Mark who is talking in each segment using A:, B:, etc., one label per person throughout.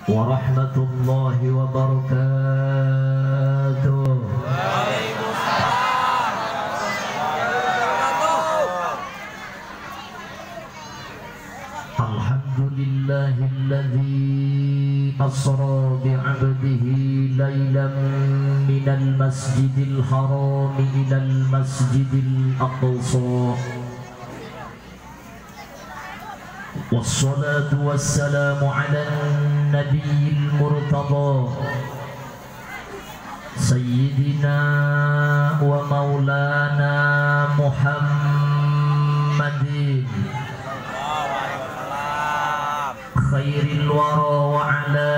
A: warahmatullahi wabarakatuh.
B: Waalaikumsalam warahmatullahi wabarakatuh.
A: Alhamdulillahilladzi asra bi'abdihi laylan minal masjidil harami ilal masjidil aqsa. Wassalatu wassalamu ala nabiyil murtada sayyidina wa maulana Muhammadin khairil wara wa ala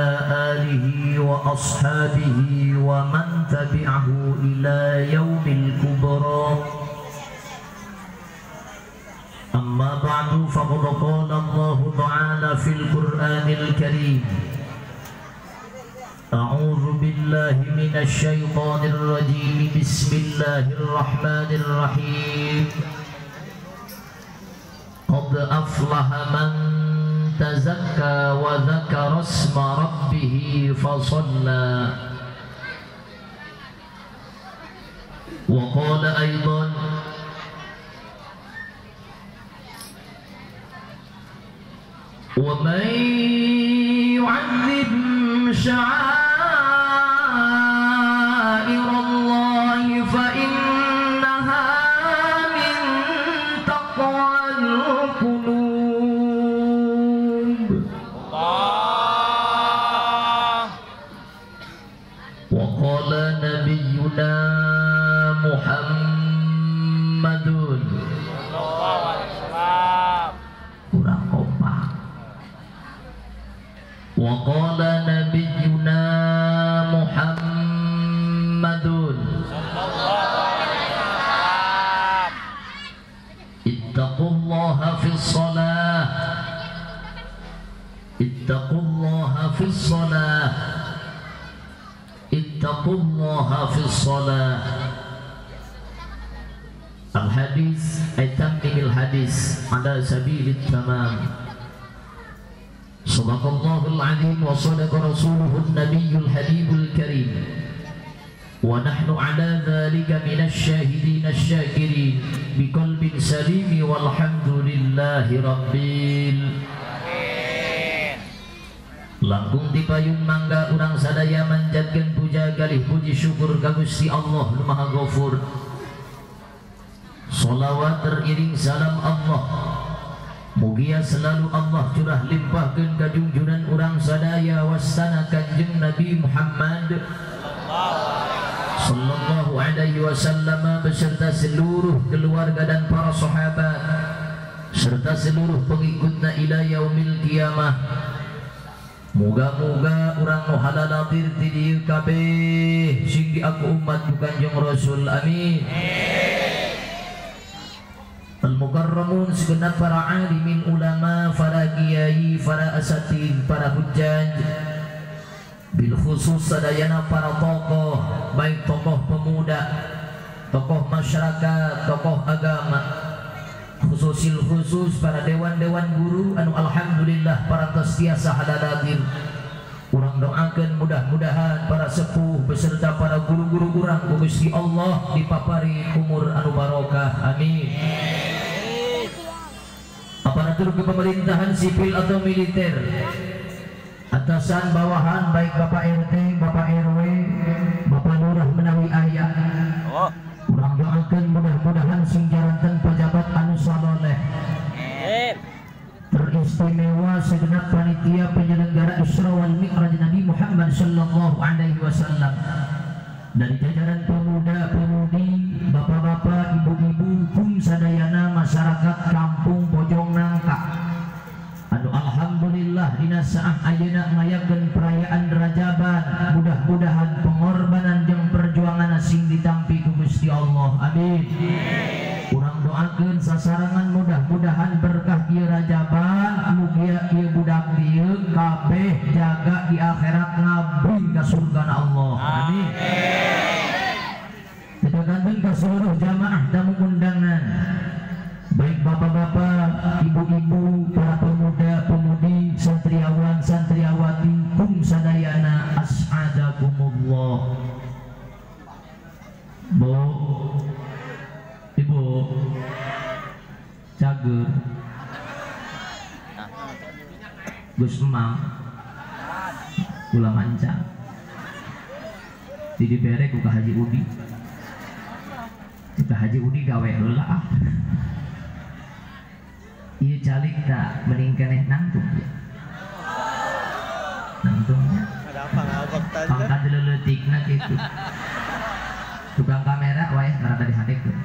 A: alihi wa ashabihi wa man tabi'ahu ila yaumil kubra. Amma ba'du, faqad qala Allahu ta'ala fil Qur'anil Karim. A'udzu billahi minasy syaithanir rajim. Bismillahirrahmanirrahim. Qad aflaha man tazakka wa dzakara isma rabbih fa shalla. Wa qala aidan, wa man yu'azzim sya'air Allah fa innaha min taqwal qulub.
B: Allah.
A: Wa qala nabiyyuna Muhammadun
B: sallallahu alaihi wasallam.
A: Kurang kompak. Wa qala nabiyyuna Muhammadun
B: sallallahu alaihi wasallam.
A: Ittaqullaha fis shalah, ittaqullaha fis shalah, ittaqullaha fis shalah. Al hadis ay tammimil hadis ala sabilit tamam. Sadaqallahul azim wa sadaqa rasuluhun nabiyyul habibul karim. Wa nahnu ala dhalika minasy syahidin asy-syakirin biqalbin salim walhamdulillahi rabbil
B: alamin.
A: Langkung tipayun mangga urang sadaya manjatkeun puja galih puji syukur ka Gusti Allah Nu Maha Ghafur. Sholawat teriring salam Allah, mugia selalu Allah curah limpahkeun ka junjunan urang sadaya wasana Kanjeng Nabi Muhammad sallallahu alaihi wasallam beserta seluruh keluarga dan para sahabat serta seluruh pengikutna ila yaumil qiyamah. Moga-moga urang nu halalatir ti dieu kabeh sing diaku umat ku Kanjeng Rasul. Amin. Al-Mukarramun, segenap para alimin ulama, para kiai, para asatid, para hujjaj, bil khusus sadayana para tokoh, baik tokoh pemuda, tokoh masyarakat, tokoh agama, khususil khusus para dewan-dewan guru anu alhamdulillah para tiasa hadadatir. Urang doakan mudah-mudahan para sepuh beserta para guru-guru urang ku Gusti Allah dipapari umur anu barokah. Amin. Aparatur kepemerintahan sipil atau militer, atasan bawahan baik Bapak RT, Bapak RW, Bapak Lurah menawi ayah, urang doakan mudah-mudahan sing jaranten pejabat anu saloleh. Teristimewa segenap panitia penyelenggara Isra wal Mi'raj Nabi Muhammad sallallahu alaihi wasallam, dari jajaran pemuda-pemudi, bapak-bapak, ibu-ibu, kum sadayana masyarakat kampung Bojong Nangka. Aduh alhamdulillah dina saah ayeuna ngayakeun perayaan Rajaban, mudah-mudahan pengorbanan jeung perjuangan sing ditampi ku Gusti Allah. Amin. Urang doakeun sasarangan mudah-mudahan berkah ieu Rajaban, mugia ieu budak dieu kabeh jaga di akhirat ngabri ka surgana Allah. Amin. Kita ganteng ke seluruh jamaah tamu undangan, baik bapak-bapak, ibu-ibu, para pemuda-pemudi, santri santriawan santriawati kum sadayana as'adakumullah. Bu, ibu, cager, Gus Emang, kula manca, di dibere ku Ka Haji Udi, Ka Haji Udi gawe heula ah. Ieu calik tak mending keneh nangtung ya. Nangtungnya. Pangkat leuletikna kitu. Tukang kamera wae merata dihadekeun.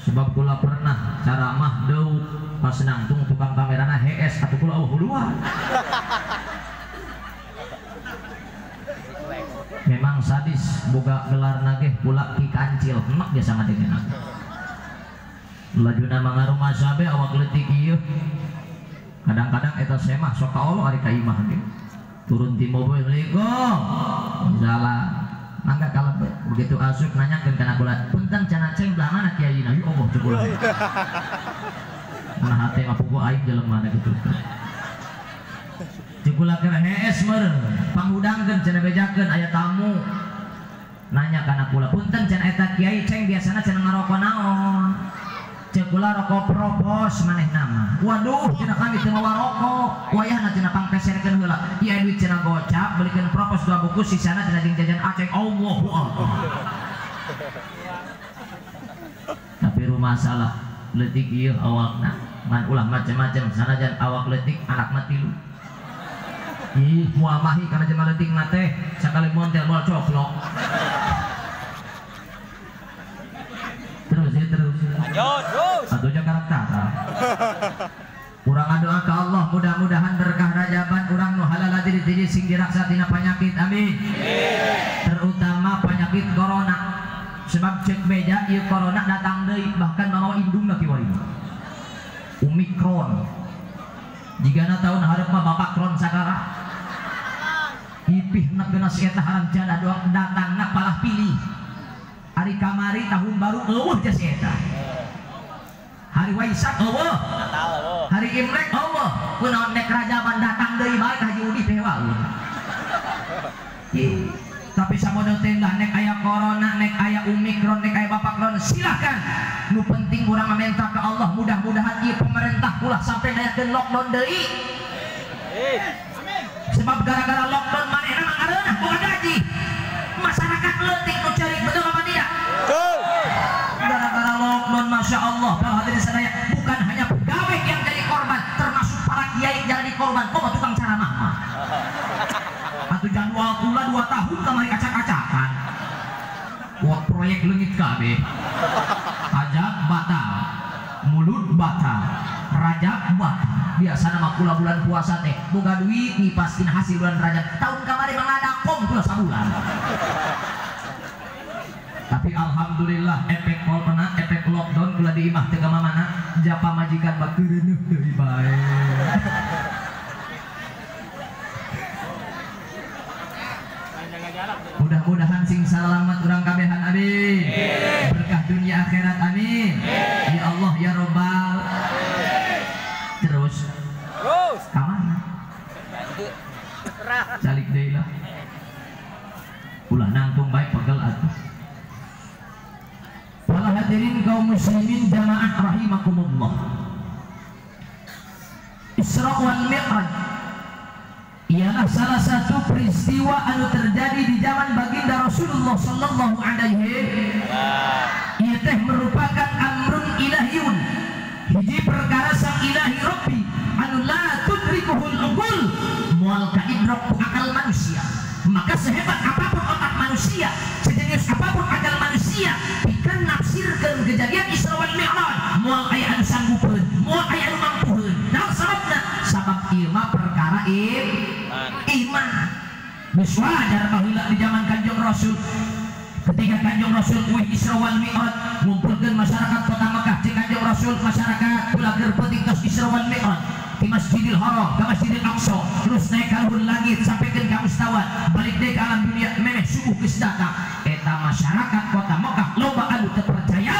A: Sebab kula pernah caramah deuk pas nangtung tukang kamerana hees atuh kula eueuh huluan. Memang sadis boga gelar nageh kula ki kancil emak biasa ngadengeun aku. Lajuna mangarumah sabe awak leutik ieu. Kadang-kadang eta semah sok ka Allah ari ka imah ge. Turun ti mobil, "Assalamualaikum." Salah. Mangga kalebet. Begitu asup nanyakeun kana kula, "Punten cenah ceng belah mana kiai na?" Ya Allah cek kula. Mun hate mah puguh aing jelema na kitu. Cek kula keur hees meureun, panghudangkeun cenah bejakeun aya tamu. Nanya kana kula, "Punten cenah eta kiai ceng biasana cenah ngaroko naon?" Cek kula rokok propos maneh nama. Waduh, cenah kami teu mawa rokok. Wayahna cenah pangpeserkeun heula. Ieu duit cenah gocap, belikeun propos 2 bungkus sisana cenah jeung jajan aceng. Allahu akbar. Tapi rumah salah leutik ieu awakna. Ngan ulah macem-macem sanajan awak leutik anak mah tilu. Ih, moal mahi kana jelema leutik mah teh sakali montel moal coplok. Terus ya terus.
B: Lanjut terus.
A: Atuh karakter. Urang doa ka Allah mudah-mudahan berkah rajaban urang nu halal diri sing diraksa tina penyakit amin. Terutama penyakit corona. Sebab cek beja ieu corona datang deui bahkan mamawa indungna kiwari. Omikron. Jigana tahun hareup mah bapak kron sagala. Ipihna geuna si eta haram jadah doang datangna palah pilih. Hari kamari tahun baru eueuh geus eta. Hari Waisak eueuh. Hari Imlek eueuh. Kunaon nek rajaban datang deui bae ka Haji Udi teh wae. Tapi samodo teh nek aya corona, nek aya Omikron, nek aya bapak kron silahkan. Nu penting urang meminta ke Allah mudah-mudahan ieu pemerintah ulah sampai ngayakeun lockdown deui. Sebab gara-gara lockdown manehna mah ngareunah boga gaji. Masyarakat leutik nu ceurik betul apa tidak?
B: Betul.
A: Gara-gara lockdown masya Allah para hadirin sadaya bukan hanya pegawai yang jadi korban, termasuk para kiai yang jadi korban. Kok tukang ceramah mah? Atuh jadwal kula 2 tahun kamari acak-acakan. Wah proyek leungit kabeh. Ajak batal, mulut batal, rajab batal. Biasa nama kula bulan puasa teh boga duit ngipaskeun hasil bulan rajab. Tahun kamari mangadakom kula sabulan. Tapi alhamdulillah efek corona, efek lockdown kula di imah teu ka mana-mana, japa majikan mah keureunuh deui bae. Mudah-mudahan sing salamat urang kabehan amin. Berkah dunia akhirat amin. Ya Allah ya Robbal. Terus.
B: Terus.
A: Ka mana? Calik deui lah. Ulah nangtung bae pegel atuh. Para hadirin kaum muslimin jamaah rahimakumullah. Isra wal Mi'raj ialah salah satu peristiwa anu terjadi di zaman baginda Rasulullah sallallahu alaihi. Ieu teh merupakan amrun ilahiyun. Hiji perkara sang ilahi Rabbi anu la tudrikuhul uqul, moal kaidrok ku akal manusia. Maka sehebat apapun otak manusia, sejenius apapun akal manusia, pikeun nafsirkeun kejadian Isra wal Mi'raj, moal aya anu sanggupeun, moal aya anu mampuheun. Naon sababna? Sabab ieu mah perkara iman. Geus wajar baheula di zaman Kanjeng Rasul. Ketika Kanjeng Rasul uih Isra wal Mi'raj, ngumpulkeun masyarakat kota Mekah, cek Kanjeng Rasul masyarakat kula keur penting tos Isra wal Mi'raj di Masjidil Haram, ke Masjidil Aqsa, terus naik ka luhur langit sampaikan ka mustawan, balik deui ka alam dunia memeh subuh geus datang. Eta masyarakat kota Mekah loba anu teu percaya,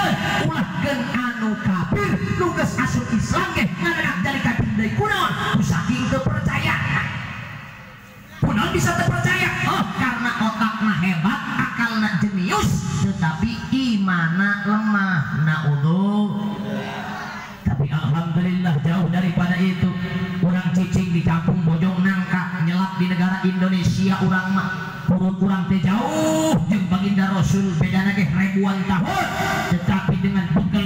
A: ulahkeun anu kafir, nu geus asup Islam ge ngarenak jadi kafir deui kunaon? Ku saking teu percaya. imana lemah. Naudzubillah. Tapi alhamdulillah jauh daripada itu. Urang cicing di kampung Bojong Nangka, nyelap di negara Indonesia urang mah urut urang teh jauh jeung baginda Rasul bedana ge ribuan tahun, tetapi dengan bekal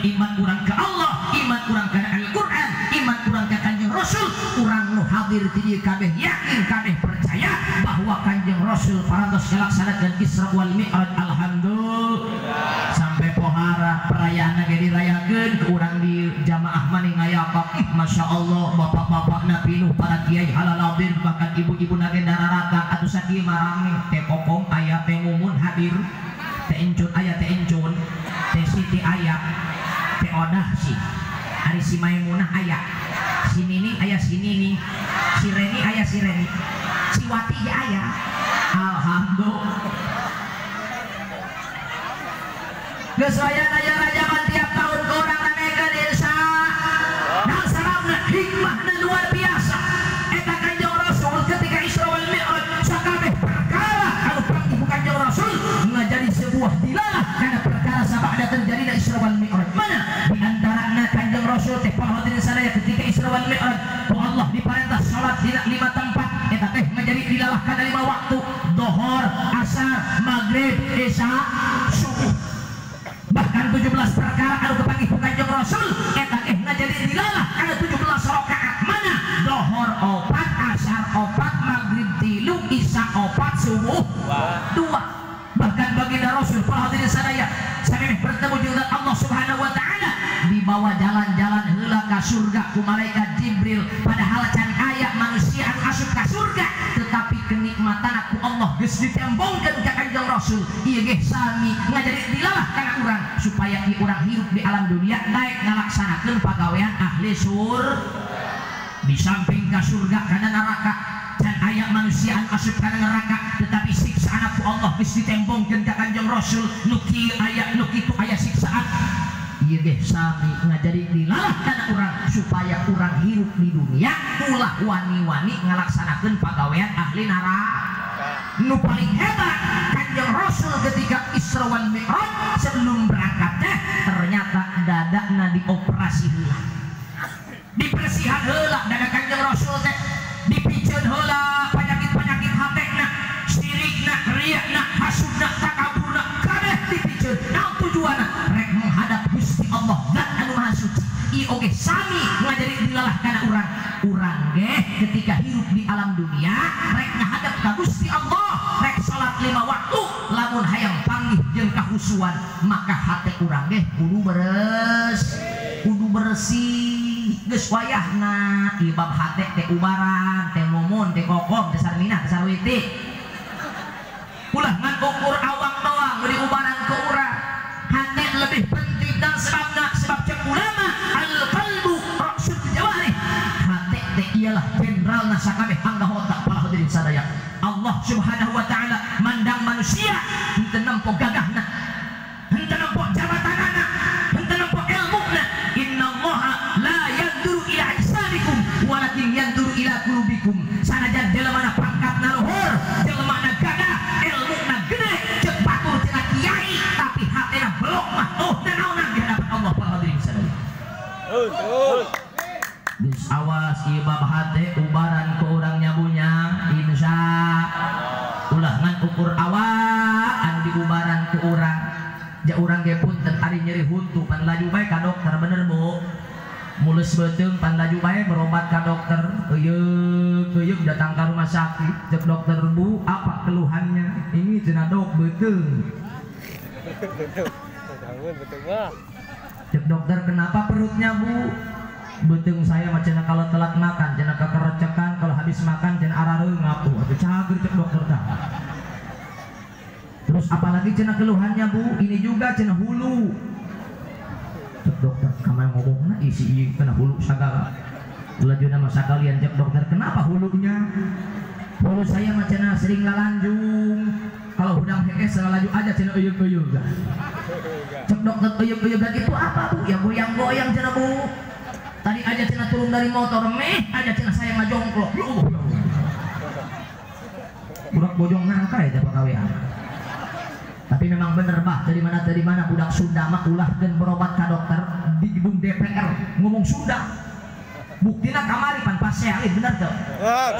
A: iman urang ke Allah, iman urang ke Al-Qur'an, iman urang ke Kanjeng Rasul, urang nu hadir di dieu kabeh yakin kabeh percaya bahwa Kanjeng Rasul parantos ngalaksanakeun Isra wal Mi'raj. Alhamdulillah. Sampai pohara perayaan ge dirayakeun ke urang di jamaah maning aya apa, Masya Allah bapak-bapakna pinuh para kiai halal hadir, bahkan ibu-ibu nage dararata atuh sakieu marame teh kokom aya, teh mumun hadir, teh encun aya, teh encun, teh Siti aya, teh Odah sih, ari si Maimunah aya, si Nining aya, si Nining, si Reni aya, si Reni, si Wati ge aya. Alhamdulillah. Geus wayahna rajaban tiap tahun ke urang ramekeun insya. Nah sarabna hikmahna luar biasa. Eta Kanjeng Rasul ketika Isra wal Mi'raj sakabeh perkara anu panggih ku Kanjeng Rasul ngajadi sebuah dilalah kana perkara sabada terjadina Isra wal Mi'raj. Mana di antarana Kanjeng Rasul teh hadirin sadaya ketika Isra wal Mi'raj ku Allah diperintah salat dina 5 tempat, eta teh ngajadi dilalah kana 5 waktu: dohor, asar, maghrib, isya, subuh. Bahkan 17 perkara anu kepanggih ku Kanjeng Rasul eta teh ngajadi dilalah kana 17 rakaat. Mana dohor 4, asar 4, maghrib 3, isya 4, subuh 2. Bahkan baginda Rasul para hadirin sadaya sampai bertemu dengan Allah Subhanahu wa taala dibawa jalan-jalan heula ka surga ku malaikat Jibril, padahal can aya manusia anu asup ka surga, tetapi kenikmatan ku Allah geus ditembongkeun ka Kanjeng Rasul. Ieu ge sami ngajadi dilalah kana urang supaya ieu urang hirup di alam dunia daek ngalaksanakeun pagawean ahli surga. Di samping ka surga kana neraka can aya manusia anu asup kana neraka, tetapi siksaan ku Allah geus ditembongkeun ka Kanjeng Rasul. Nu kieu aya, nu kitu aya siksaan. Ieu ge sami ngajadi dilalah kana urang supaya urang hirup di dunia ulah wani-wani ngalaksanakeun pagawean ahli neraka. Nu paling hebat Kanjeng Rasul ketika Isra wal Mi'raj sebelum berangkat teh ternyata dadana dioperasi heula, dibersihan heula dada Kanjeng Rasul teh, dipiceun heula penyakit-penyakit hatena, syirikna, riyana, hasudna, takaburna, kabeh dipiceun. Naon tujuanna? Rek menghadap Gusti Allah zat anu maha suci. Ieu oge sami ngajadi dilalah kana urang. Urang ge ketika hirup di alam dunia rek ngahadap ka Gusti Allah, rek salat 5 waktu, lamun hayang panggih jeung kahusuan maka hate urang ge kudu beres, kudu bersih. Geus wayahna ieu bab hate teh ubaran, teh mumun, teh kokom, teh sarminah, teh sarwiti. Ulah ngan ukur awak doang diubaran ke urang. Hate lebih penting dan sebabna, sebab cek ulama al-qalbu ra'sul jawarih. Hate teh ialah jenderalna sakabeh anggota para hadirin sadaya. Allah Subhanahu wa taala mandang manusia henteu nempo gagahna, henteu nempo jabatanana, henteu nempo ilmuna. Innallaha la yanzuru ila ajsamikum walakin yanzuru ila qulubikum. Sanajan jelema pangkatna luhur, jelema gagah, ilmuna gede, ceuk batur cenah kiai, tapi hatena belok mah oh nanaonan di hadapan Allah para hadirin sadaya. Geus awas ieu bab hate ubaran ku urang nyabunya insya ulah ngan ukur awak anu diubaran ku urang. Ja urang ge punten ari nyeri huntu pan laju bae ka dokter, bener Bu? Mules beuteung pan laju bae berobat ka dokter, euyeuk datang ka rumah sakit, cek dokter, Bu apa keluhannya? Ini cenah dok beuteung. Cek dokter kenapa perutnya Bu? Beuteung saya mah cenah kalau telat makan cenah kekerecekan, kalau habis makan cenah arareung ngapu. Atuh cager cek dokter tah. Terus apalagi cenah keluhannya Bu? Ini juga cenah hulu. Cek dokter kamana ngomongna isi ieu kena hulu sagala. Lajuna mah sakalian cek dokter kenapa hulunya? Hulu saya mah cenah sering lalanjung. Kalau hudang hees laju aja cenah euyeug-euyeug. Cek dokter euyeug-euyeug itu apa Bu? Ya goyang-goyang cenah Bu. Tadi aja cenah turun dari motor meh aja cenah saya ngajongklok. Ya Allah. Budak bojong nangka ya pagawean. Tapi memang bener bah, dari mana budak Sunda mah ulah dan berobat ka dokter di gedung DPR ngomong Sunda. Buktina kamari pan pasealin bener tuh.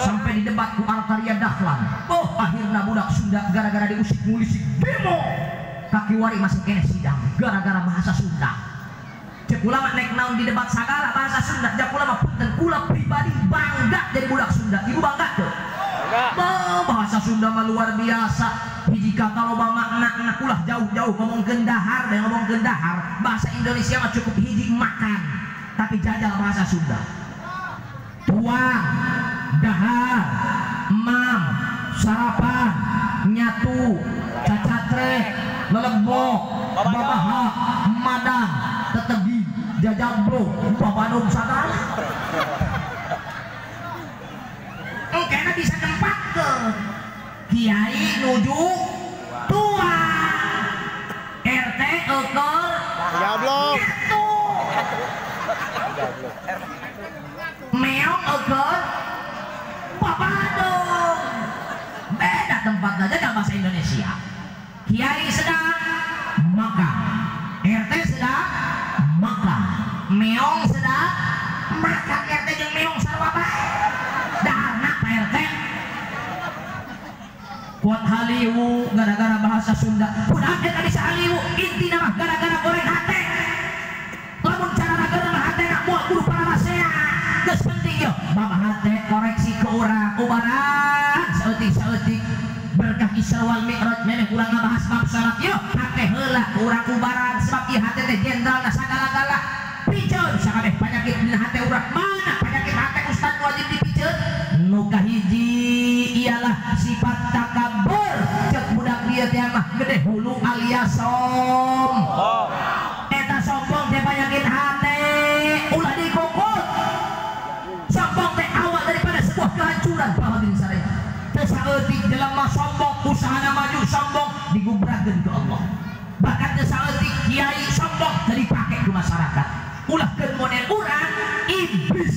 A: Sampai di debat ku Artaria Dahlan. Oh, akhirnya budak Sunda gara-gara diusik ngulisik demo. Kaki wari masih kene sidang gara-gara bahasa Sunda. Cek ulama naik naon di debat sagala bahasa Sunda. Cek ulama punten kula pribadi bangga jadi budak Sunda. Ibu bangga tuh. Oh, bahasa Sunda mah luar biasa. Hiji kata loba makna, ulah jauh-jauh ngomongkeun dahar dan ngomongkeun dahar. Bahasa Indonesia mah cukup hiji makan, tapi jajal bahasa Sunda. Tuang, dahar, emam, sarapan, nyatu, cacatrek, lelembok, babaha, madang, tetegi, jajabro, babadung sagala. Engkena bisa tempatkeun. Kiai nuju tuang, RT ekor
B: jablok,
A: meong ekor babadung. Beda tempat aja dalam bahasa Indonesia. Kiai sedang makan, RT sedang makan, meong sedang makan. RT jeung meong sarua bae. Daharna Pak RT kuat haliwu gara-gara bahasa Sunda. Udah kita bisa haliwu intina mah gara-gara goreng hate. Lamun cara goreng hate nak moal kudu pararasea. Geus penting yo bab hate koreksi ke urang ubaran saeutik-saeutik berkah Isra wal Mi'raj memeh urang ngabahas bab salat yo hate heula urang ubaran sebab ieu hate teh jenderal na sagala-gala. Piceun sakabeh penyakit dina hate urang. Mana penyakit hate ustaz wajib dipiceun? Nu kahiji ialah sifat takabur. Cek budak dieu teh mah gede hulu alias sombong. Eta sombong teh penyakit hate, ulah dikukut. Sombong teh awal daripada sebuah kehancuran hadirin sadaya. Teu saeutik jelema sombong, usahana maju sombong digubrakeun ku Allah. Bahkan teu saeutik kiai sombong teu dipake ku masyarakat. Ulah keun model urang iblis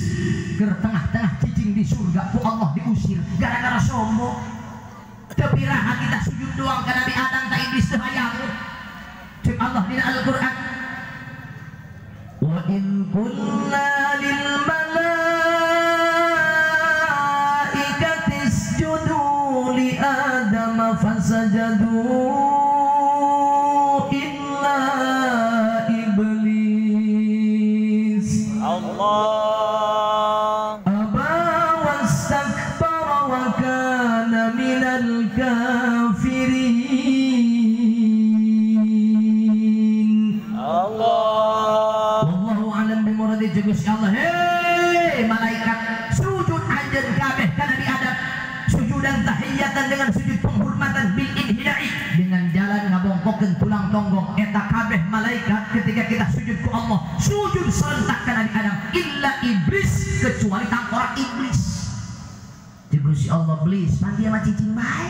A: keur tengah-tengah cicing di surga ku Allah diusir gara-gara sombong. Teu piraha kita sujud doang ka Nabi Adam ta iblis teu hayang. Cek Allah dina Al-Qur'an, wa in kunna lil malaikati isjudu li adama fasajadu illa iblis.
B: Allah
A: aba wastakbara wa kana minal kafirin.
B: Allah
A: wallahu a'lam bimuradi. Gusti Allah, hei malaikat sujud anjeun kabeh ka Nabi Adam sujudan tahiyatan dengan sujud penghormatan bil inhina'i dengan jalan ngabongkokeun tulang tonggong. Eta kabeh malaikat ketika kita sujud ku Allah sujud serentak ka Nabi Adam illa iblis, kecuali tangkorak iblis. Gusti Allah iblis pan dia mah cicing bae.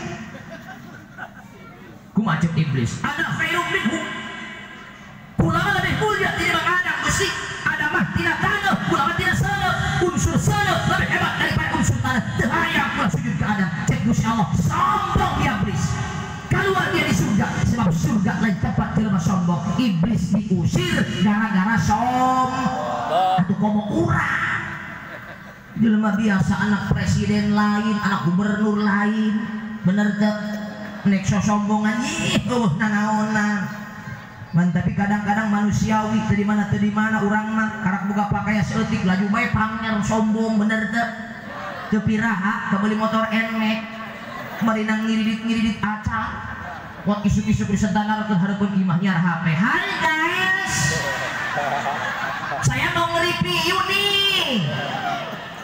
A: Kumaha ceuk iblis? Ana khairum minhu. Kula mah lebih mulia tinimbang Adam Gusti. Adam mah tina taneuh, kula mah tina seuneu. Unsur seuneu lebih hebat daripada unsur tanah. Teu hayang kula sujud ke Adam. Cek Gusti Allah sombong dia iblis. Keluar dia di surga sebab surga lain tempat jelema sombong. Iblis diusir gara-gara sombong. Atuh komo urang. Jelema biasa anak presiden lain, anak gubernur lain, bener teu? Nek sosombongan ih eueuh nanaonan. Man tapi kadang-kadang manusiawi teu di mana urang mah karak boga pakaian saeutik laju bae panger sombong, bener teu? Teu piraha kabeli motor Nmax marinang ngiridit-ngiridit acan. Wat isuk-isuk disentanarkeun hareupeun imah nyar HP. Hai guys. Saya mau nge-review nih.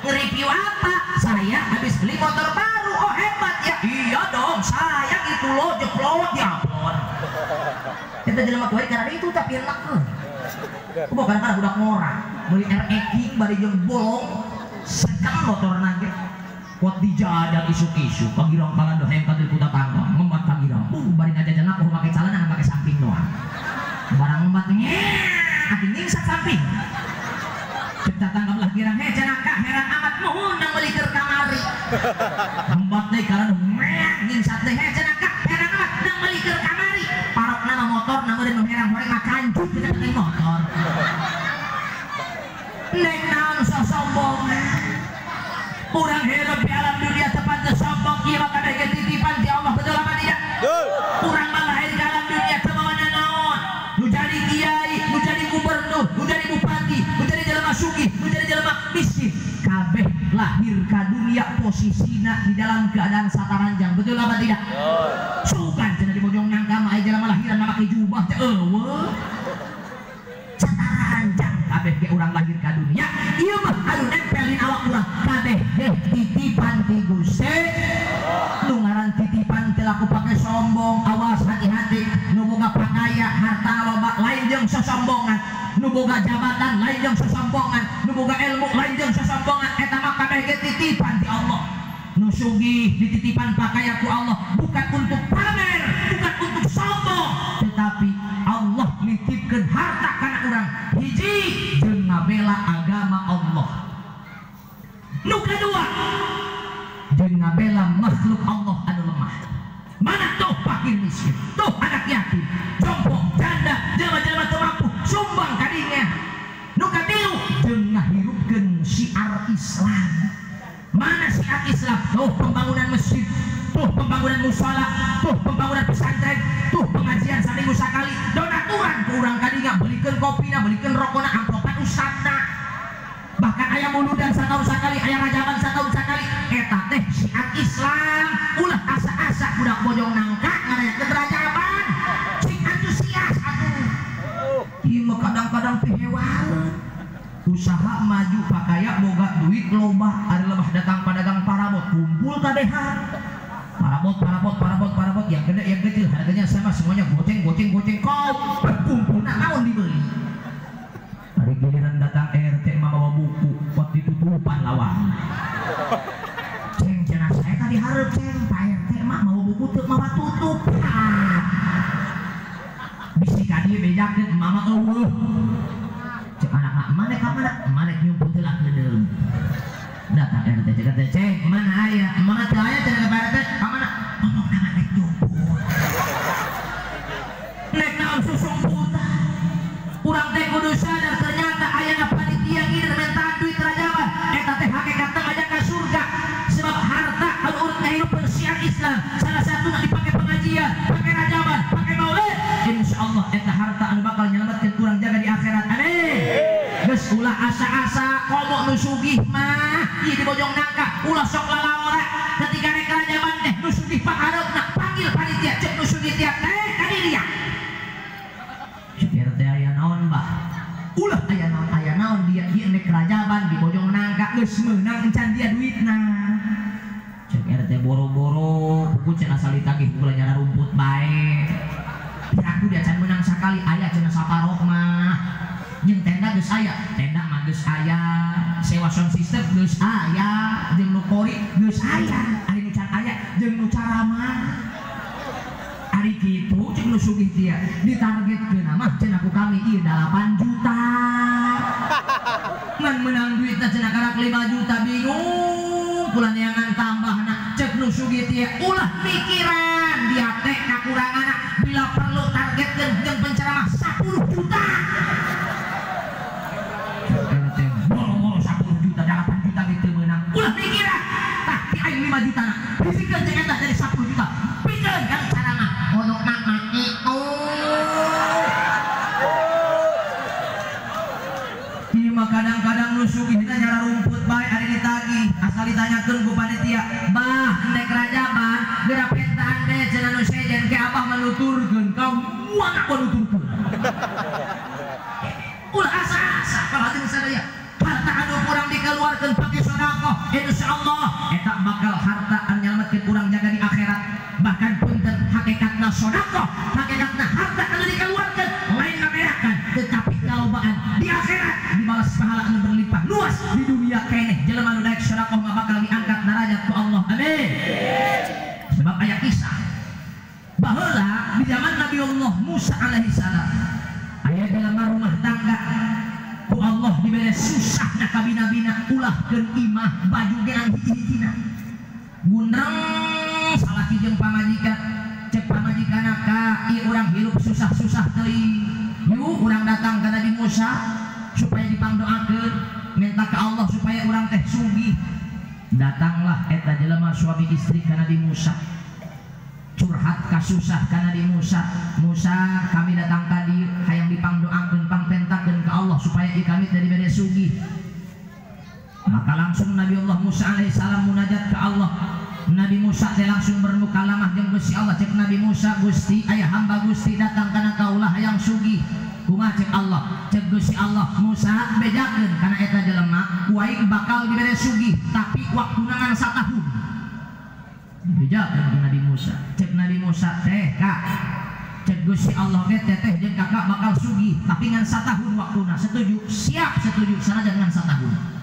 A: Nge-review apa? Saya habis beli motor baru. Oh hebat ya. Iya dong, saya gitu loh jeplot diupload. Kita jelema kuari karena itu tapi enak. Kumaha kadang-kadang budak ngora, meuli RX King bari jeung bolong second motorna ge. Kuat dijajal isuk-isuk, pagirang kalando hayang kadir ku tatangga, ngembat pagirang. Bari ngajajan aku make calana make samping doang. Barang ngembat ati ningsat samping. Cek tatangga belah girang, heh cenaka heran amat nuhun yang meuli keur kamari. Ngembat deui kalando ningsat deui, heh cenaka heran amat nang meuli keur kamari. meureun nu herang-herang mah kancut kita teh motor. Nek naon sosombong. Urang hirup di alam dunia tepat sombong ieu mah kabeh ge titipan ti Allah, betul apa tidak?
B: Betul.
A: Urang mah lahir di alam dunia teu mawana naon. Nu jadi kiai, nu jadi gubernur, nu jadi bupati, nu jadi jelema sugih, nu jadi jelema miskin, kabeh lahir ka dunia posisina di dalam keadaan sataranjang, betul apa tidak? Sugan cenah di Bojong Nangka mah aya jelema lahiran make jubah teh eueuh. Sataranjang kabeh ge urang lahir ka dunia, ieu mah anu nempelin awak urang kabeh ge titipan ti Gusti. Nu ngaran titipan teh laku pake sombong, awas hati-hati. Nu boga pakaya harta loba lain jeung sosombongan, nu boga jabatan lain jeung sosombongan, nu boga ilmu lain jeung sosombongan, eta mah kabeh ge titipan ti Allah. Nu sugih dititipan pakaya ku Allah bukan untuk pamer, bukan untuk sombong, tetapi Allah nitipkeun harta kana urang hiji jeung ngabela agama Allah. Nu kadua jeung ngabela makhluk Allah anu lemah. Mana tuh fakir miskin, tuh anak yatim, jompo, janda, jelema-jelema teu mampu, sumbang kadinya. Nu katilu jeung ngahirupkeun syiar Islam. Mana syiar Islam? Tuh pembangunan masjid, tuh pembangunan musala, tuh pembangunan pesantren, tuh pengajian saminggu sakali, donaturan ke urang kadinya, belikeun kopina, belikeun rokona, amplopan ustadna. Bahkan aya muludan satahun sakali, aya rajaban satahun sakali, eta teh syiar Islam. Ulah asa-asa budak Bojong Nangka ngarayakeun rajaban, sing antusias atuh. Ieu mah kadang-kadang pihewaeun. Usaha maju pakaya boga duit loba, ari lemah datang padagang parabot kumpul kabehan. Parabot parabot parabot parabot, yang gede yang kecil harganya sama semuanya, goceng goceng goceng, kau berkumpul naon dibeli. Hari giliran datang RT mah bawa buku buat ditutupan lawang. Ceng cenah saya tadi hareup ceng Pak RT mah bawa buku teu mawa tutupan. Bisi ka dieu bejakeun mama eueuh. Cek anak mana ka mana? Mana nyumput heula keudeung. Datang RT cek RT ceng mana aya? Mana teu aya cenah ka Pak RT? Ka mana? Ngomong na nek nyumput. Nek naon susumputan. Urang teh kudu sadar ternyata ayana panitia ngider minta duit rajaban eta teh hakikatna ngajak ka surga. Sebab harta anu urang ngahirupkeun syiar Islam salah satuna dipake pengajian, pake rajaban, pake maulid, insyaallah eta harta anu bakal nyelametkeun urang jaga di akhirat. Amin. Geus ulah asa-asa komo nu sugih mah ieu di Bojong Nangka ulah sok lalawara ketika rek rajaban teh nu sugih panghareupna panggil panitia cek nu sugih tiap teh ka dieu. Cek teh aya naon bah? Ulah aya naon dia ieu nek rajaban di Bojong Nangka geus meunang encan dia duitna. Cek RT boro-boro puku cenah asal ditagih ulah nyara rumput bae. Aku dia can meunang sakali aya cenah saparok mah. Jeung tenda geus aya, tenda mah geus aya, sewa sound system geus aya, jeung nu kori geus aya, ari nu can aya jeung nu caramah. Ari kitu cek nu sugih dia ditargetkeun mah cenah ku kami ieu 8 juta. Ngan meunang duitna cenah karak 5 juta bingung kula neangan tambahna cek nu sugih dia ulah pikiran dia teh kakuranganna bila perlu targetkeun jeung penceramah 10 juta. Boro-boro 10 juta 8 juta gitu meunang ulah pikiran tah ti aing 5 juta na bisikeun jeung eta jadi 10 juta pikeun kan carana ono nak itu. Ieu mah kadang-kadang nu sugihna nyara rumput bae ari ditagih asal ditanyakeun ku panitia bah nek rajaban geura pentaan teh cenah nu sejen ke abah menuturkeun kau moal nuturkeun. Ulah asa-asa kalau hati sadaya harta anu kurang dikeluarkan pakai sedekah insyaallah eta bakal harta anu nyalametkeun urang jaga di akhirat. Bahkan punten hakikatna sedekah hakikatna harta anu dikeluarkan lain ngabeakan tetapi kalobaan di akhirat dibalas pahala anu berlimpah luas di dunia keneh jelema nu daek sedekah mah bakal diangkat darajat ku Allah. Amin. Sebab aya kisah baheula di zaman Nabi Allah Musa alaihi salam aya jelema rumah tangga ku Allah dibere susah na kabina-bina ulahkeun imah baju ge hiji-hijina gundreng salaki jeung pamajikan cek pamajikan pamajikanna ka ieu urang hirup susah-susah teuing. Yuk urang datang ka Nabi Musa supaya dipangdoakeun, minta ke Allah supaya urang teh sugih. Datanglah eta jelema suami istri ka Nabi Musa. Curhat kasusah ka Nabi Musa. Musa kami datang ka dieu hayang dipangdoakeun, pangpentakeun ka Allah supaya ieu kami teh dibere sugih. Maka langsung Nabi Allah Musa alaihissalam munajat ke Allah. Nabi Musa teh langsung bermukalamah jeung Gusti Allah. Cek Nabi Musa, Gusti aya hamba Gusti datang kana kaulah hayang sugih. Kumaha cek Allah? Cek Gusti Allah, Musa bejakeun kana eta jelema ku aing bakal dibere sugih tapi waktuna ngan satahun. Bejakeun ku Nabi Musa. Cek Nabi Musa teh kak, cek Gusti Allah ge teteh jeung kakak bakal sugih tapi ngan satahun waktuna. Setuju? Siap setuju sanajan ngan satahun.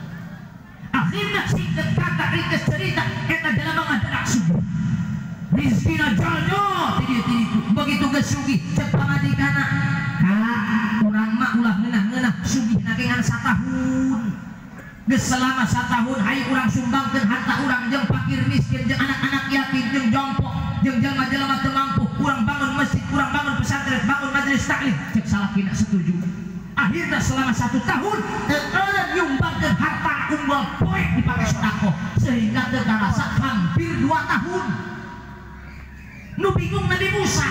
A: Akhirnya singkat kata ringkas cerita eta jelema ngadadak sugih. Rizkina jaljo ti begitu geus sugih cek pamajikanna, kak urang mah ulah ngeunah-ngeunah sugihna ge ngan satahun. Geus selama satahun hayu urang sumbangkeun harta urang jeung fakir miskin jeung anak-anak yatim jeung jompo jeung jelema-jelema teu mampu, urang bangun masjid, urang bangun pesantren, bangun majelis taklim. Cek salakina setuju. Akhirnya selama 1 tahun teu nyumbangkeun harta unggal poe dipake sedekah sehingga teu karasa hampir 2 tahun. Nu bingung Nabi Musa.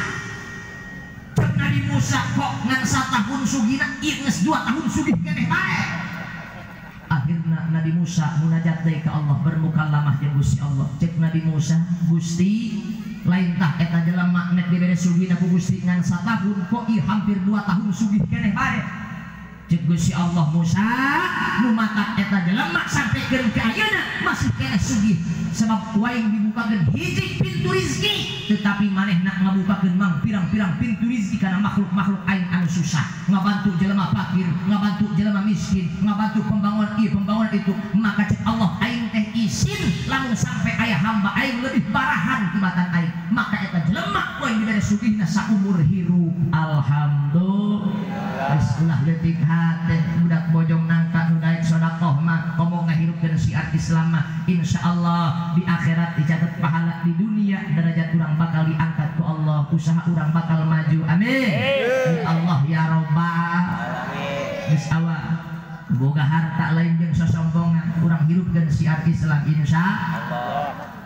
A: Cek Nabi Musa kok ngan satahun sugihna ieu geus 2 tahun sugih keneh bae. Akhirna Nabi Musa munajat deui ka Allah, bermukalamah jeung Gusti Allah. Cek Nabi Musa, Gusti lain tah eta jelema nek dibere sugihna ku Gusti ngan satahun kok ieu hampir 2 tahun sugih keneh bae. Cek Gusti Allah, Musa nu matak eta jelema sampikeun ka ayeuna masih keneh sugih sebab ku aing dibukakeun hiji pintu rizki tetapi manehna ngabukakeun mang pirang-pirang pintu rizki kana makhluk-makhluk aing anu susah, ngabantu jelema fakir, ngabantu jelema miskin, ngabantu pembangunan ieu pembangunan itu. Maka cek Allah aing teh isin lamun sampai aya hamba aing lebih barahan tibatan aing, maka eta jelema ku aing dibere sugihna saumur hirup. Alhamdulillah. Geus ulah leutik hate budak bojong nangka nu daek sedekah mah komo ngahirupkeun syiar Islam mah insyaallah di akhirat dicatat pahala, di dunia derajat urang bakal diangkat ku Allah, usaha urang bakal maju. Amin. Ya Allah ya Rabbal alamin. Geus awak boga harta lain jeung sosombongan, urang hirupkeun syiar Islam insyaallah.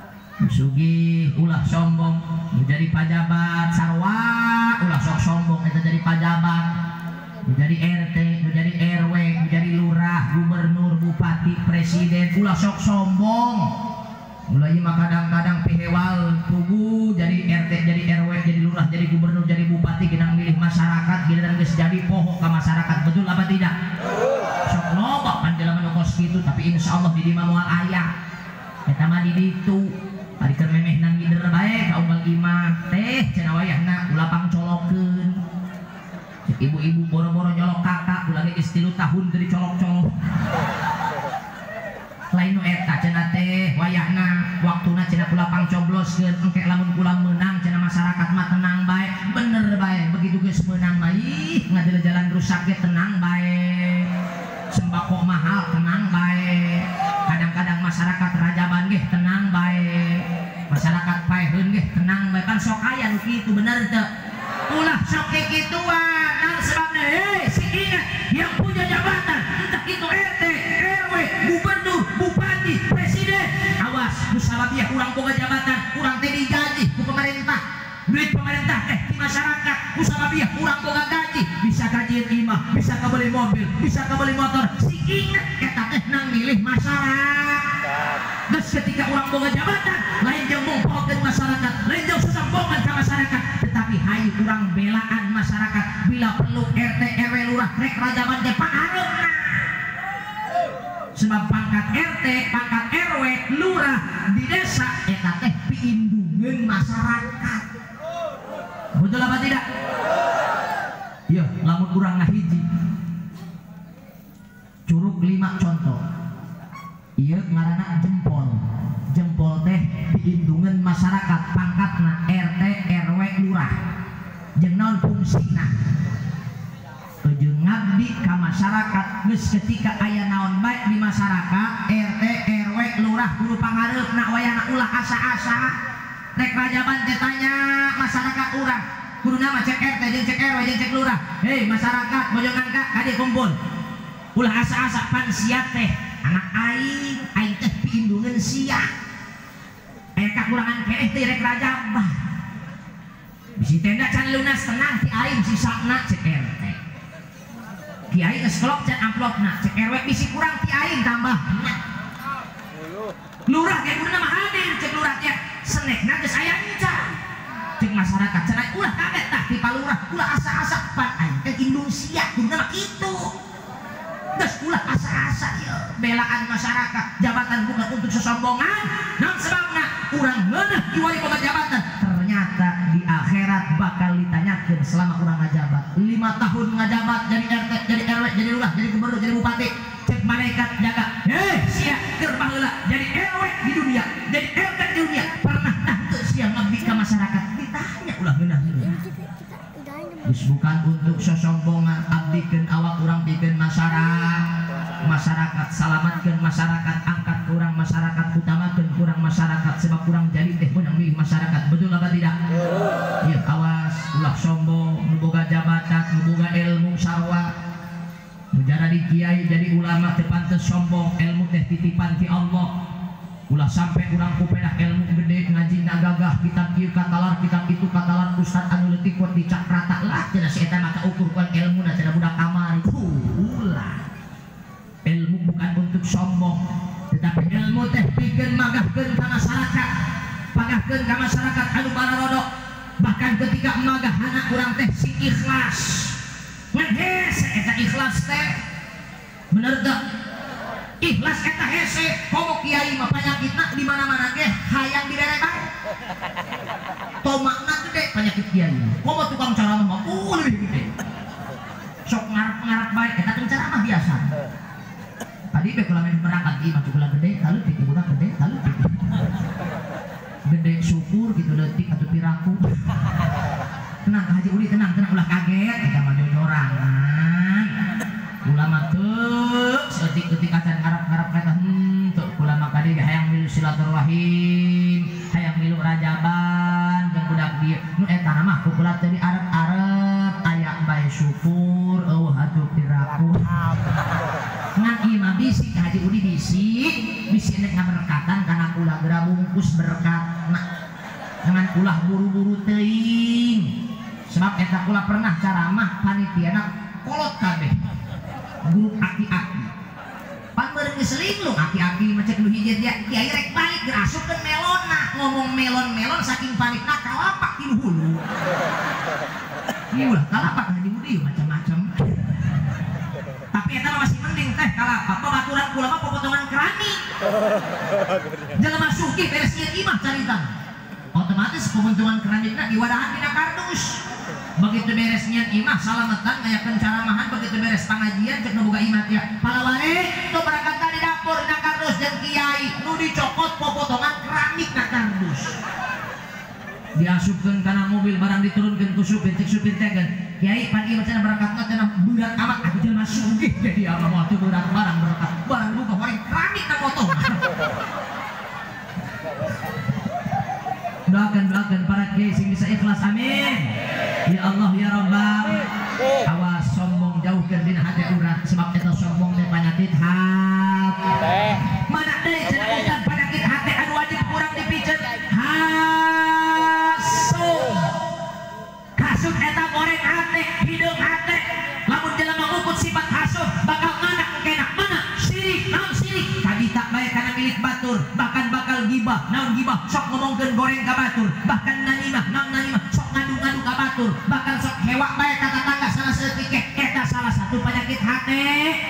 A: Sugih ulah sombong, menjadi pajabat sarwa ulah sok sombong eta jadi pajabat, menjadi RT, menjadi RW, menjadi lurah, gubernur, bupati, presiden, ulah sok sombong. Mulai mah kadang-kadang pihewal pugu jadi RT, jadi RW, jadi lurah, jadi gubernur, jadi bupati genang milih masyarakat, giliran geus jadi poho ka masyarakat, betul apa tidak? Sok loba panjelema nu kos kitu, tapi insyaallah di dieu mah moal aya. Eta mah di ditu. Ari keur memeh nang ngider bae ka unggal imah teh cenah wayahna ulah pangcolokeun. Ibu-ibu boro-boro nyolok kakak ulah ge geus 3 tahun teu dicolok-colok. Lain nu eta cenah teh wayahna waktuna cenah kula pangcobloskeun engke lamun kula meunang cenah masyarakat mah tenang bae. Bener bae begitu geus meunang mah ih ngadil jalan rusak ge tenang bae. Sembako mahal tenang bae. Kadang-kadang masyarakat rajaban ge tenang bae. Masyarakat paeheun ge tenang bae. Pan sok aya nu kitu bener teu? Ulah sok kikituan. Nah sebabna si ingat yang punya jabatan entah itu RT, RW, gubernur, bupati, presiden, awas musalabiah urang boga jabatan, urang teh digaji ku pemerintah, duit pemerintah teh di masyarakat, musalabiah urang boga gaji, bisa gajian imah, bisa kabeli mobil, bisa kabeli motor, si ingat eta teh nang milih masyarakat. Geus ketika urang boga jabatan, lain jeung mongpokeun masyarakat, lain jeung sosombongan ka masyarakat, tetapi hayu urang belaan masyarakat bila perlu RT, RW, lurah, rek rajaban teh pangareupna. Sebab pangkat RT, pangkat RW, lurah di desa eta teh piindungeun masyarakat. Betul apa tidak? Iya, lamun urang ngahiji. Curug 5 contoh. Ieu ngaranna jempol. Jempol teh piindungeun masyarakat pangkatna RT, RW, lurah. Jeung naon fungsina? Jeung ngabdi ka masyarakat. Geus ketika aya naon bae di masyarakat, RT, RW, lurah kudu pangareupna wayahna ulah asa-asa. Rek rajaban teh tanya masyarakat urang. Kuduna mah cek RT jeung cek RW jeung cek lurah. Hei masyarakat Bojongangka kadieu kumpul. Ulah asa-asa pan sia teh anak aing, aing teh piindungeun sia. Aya kakurangan keneh teh rek rajaban. Bisi tenda can lunas tenang ti aing sisana cek RT. Ti aing geus kelok can amplopna cek RW bisi kurang ti aing tambah. Lurah ge kuduna mah hadir cek lurah teh senekna geus aya encan. Cek masyarakat cenah ulah kaget tah ti palurah ulah asa-asa pan aing teh indung sia kuduna mah kitu. Geus ulah asa-asa ieu belaan masyarakat jabatan bukan untuk sesombongan. Naon sebabna urang ngeuneuh diwali boga jabatan ternyata di akhirat bakal ditanyakeun selama urang ngajabat. 5 tahun ngajabat jadi RT, jadi RW, jadi lurah, jadi gubernur, jadi bupati. Cek malaikat jaga. Hei sia keur baheula jadi RW di dunia, jadi RT di dunia, pernah tah teu sia ngabdi ka masyarakat? Ditanya ulah ngeunah. Geus bukan untuk sosombongan, abdikeun awak urang pikeun masyarakat. Masyarakat salamatkeun masyarakat, angkat kurang masyarakat, utamakeun kurang masyarakat sebab kurang jadi teh menang milih masyarakat. Betul apa tidak? Iya, awas ulah sombong, nu boga jabatan, nu boga ilmu sarua. Nu jadi kiai jadi ulama teu pantes sombong, ilmu teh titipan ti Allah. Ulah sampai urang kupedah ilmu gede ngaji gagah kitab ieu katalar kitab itu katalar ustad anu leutik kuat dicakrata lah cenah si eta mah kaukur kuan ilmuna cenah budak kamari. Ulah. Ilmu bukan untuk sombong, tetapi ilmu teh pikeun magahkeun ka masyarakat, pagahkeun ka masyarakat anu bararodok. Bahkan ketika magahana urang teh sing ikhlas. Ngan hese eta ikhlas teh. Bener teu? Ikhlas eta hese, komo kiai mah panyakitna di mana-mana ge hayang dibere bae. Tomakna gede penyakit kiai. Komo tukang ceramah mah leuwih gede. Sok ngarep-ngarep bae eta tukang ceramah biasa. Tadi be kula main berangkat ieu mah cukula gede, taleutik ibuna gede, taleutik. Gede syukur gitu leutik atuh piraku. Tenang Haji Udi tenang, tenang ulah kaget eta mah jojorangan. Ulama teu seutik-eutik acan ngarep-ngarep eta teu ulama kadi hayang milu silaturahim, hayang milu rajaban jeung budak dieu. Nu eta mah ku kula teh diarep-arep aya bae syukur eueuh atuh piraku. Ngan ieu mah bisi Haji Udi bisi, bisi nek ngaberkatan kana kula geura bungkus berkatna. Ngan ulah buru-buru teuing. Sebab eta kula pernah caramah panitiana kolot kabeh. Grup aki-aki. Pan meureun geus linglung aki-aki mah cek nu hiji dia kiai rek balik geura asupkeun melonna, ngomong melon-melon saking panikna kalapak ti hulu. Ieu ulah kalapak Haji Udi macam-macam. Tapi eta masih mending teh kalapak babaturan kula mah popotongan keramik. Jelema sugih beres ieu imah carita. Otomatis pembentukan keramikna diwadahan dina kardus. Begitu beresnya imah salametan ngayakeun caramahan, begitu beres pangajian cek nu boga imah teh palaware nu berangkat di dapur dina kardus jeung kiai nu dicokot popotongan keramik na kardus. Diasupkeun kana mobil barang diturunkeun ku supir cek supir teh kan kiai pan ieu cenah berangkatna cenah berat amat aku jelema sugih jadi apa moal teu berat barang berangkat barang buka horeng keramik na potongan. Doakan doakan para kiai sing bisa ikhlas amin. Ya Allah ya Rabbal. Awas sombong jauhkeun dina hate urang sebab eta sombong teh panyakit hate. Mana deui cenah ustad panyakit hate anu wajib urang dipiceun hasud. Hasud eta goreng hate, hideung hate. Lamun jelema ngukut sifat hasud bakal nganak engkena mana sirik, naon sirik kabita bae kana milik batur, bahkan bakal gibah, naon gibah sok ngomongkeun goreng ka batur, bahkan nanimah, naon nanimah sok ngadu-ngadu ka batur, bahkan sok hewak bae ka tetangga salah saeutik eta salah satu penyakit hate,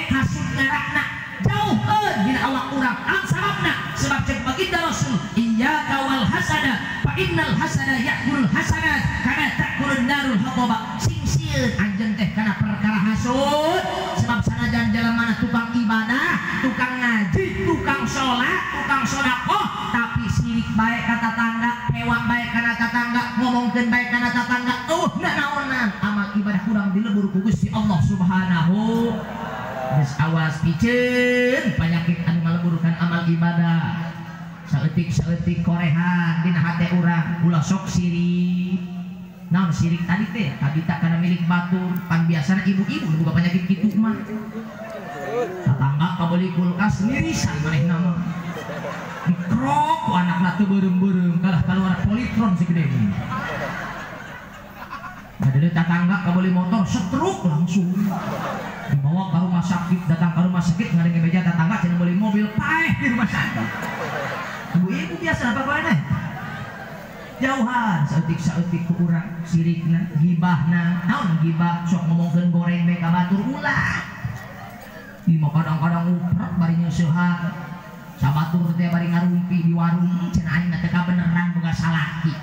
A: hasud ngarakna jauhkeun dina awak urang. An sababna sebab cek baginda Rasul iyyaka wal hasada fa innal hasada ya'kulul hasanat kana ta'kulun narul hataba. Sing sieun anjeun teh kana perkara hasud sebab sanajan jelema tukang ibadah, tukang ngaji, tukang sholat, tukang sedekah, tapi sirik bae ka tetangga, hewak bae kana tetangga, ngomongkeun bae kana tetangga, eueuh naonan amal ibadah kurang dilebur ku Gusti Allah Subhanahu. Geus awas piceun penyakit anu ngaleburkan amal ibadah. Saeutik Leutik saeutik korehan dina hate urang ulah sok sirik. Naon sirik tadi teh kabita kana milik batur pan biasana ibu-ibu nu boga penyakit kitu mah. Tetangga kabeli kulkas nirisan manehna mah. Dikrok ku anakna teu beureum-beureum kalah kaluar politron si gede ini. Ada tetangga kabeli motor setruk langsung dibawa ke rumah sakit, datang ke rumah sakit ngadenge beja tetangga cenah beli mobil paeh di rumah sakit. Ibu-ibu biasa apa bae jauhan saeutik-saeutik ku urang sirikna gibahna naon gibah sok ngomongkeun goreng bae ka batur ulah. Ieu mah kadang-kadang uprek bari nyeusehan sabatur teh bari ngarumpi di warung cenah aing teh kabeneran boga salaki.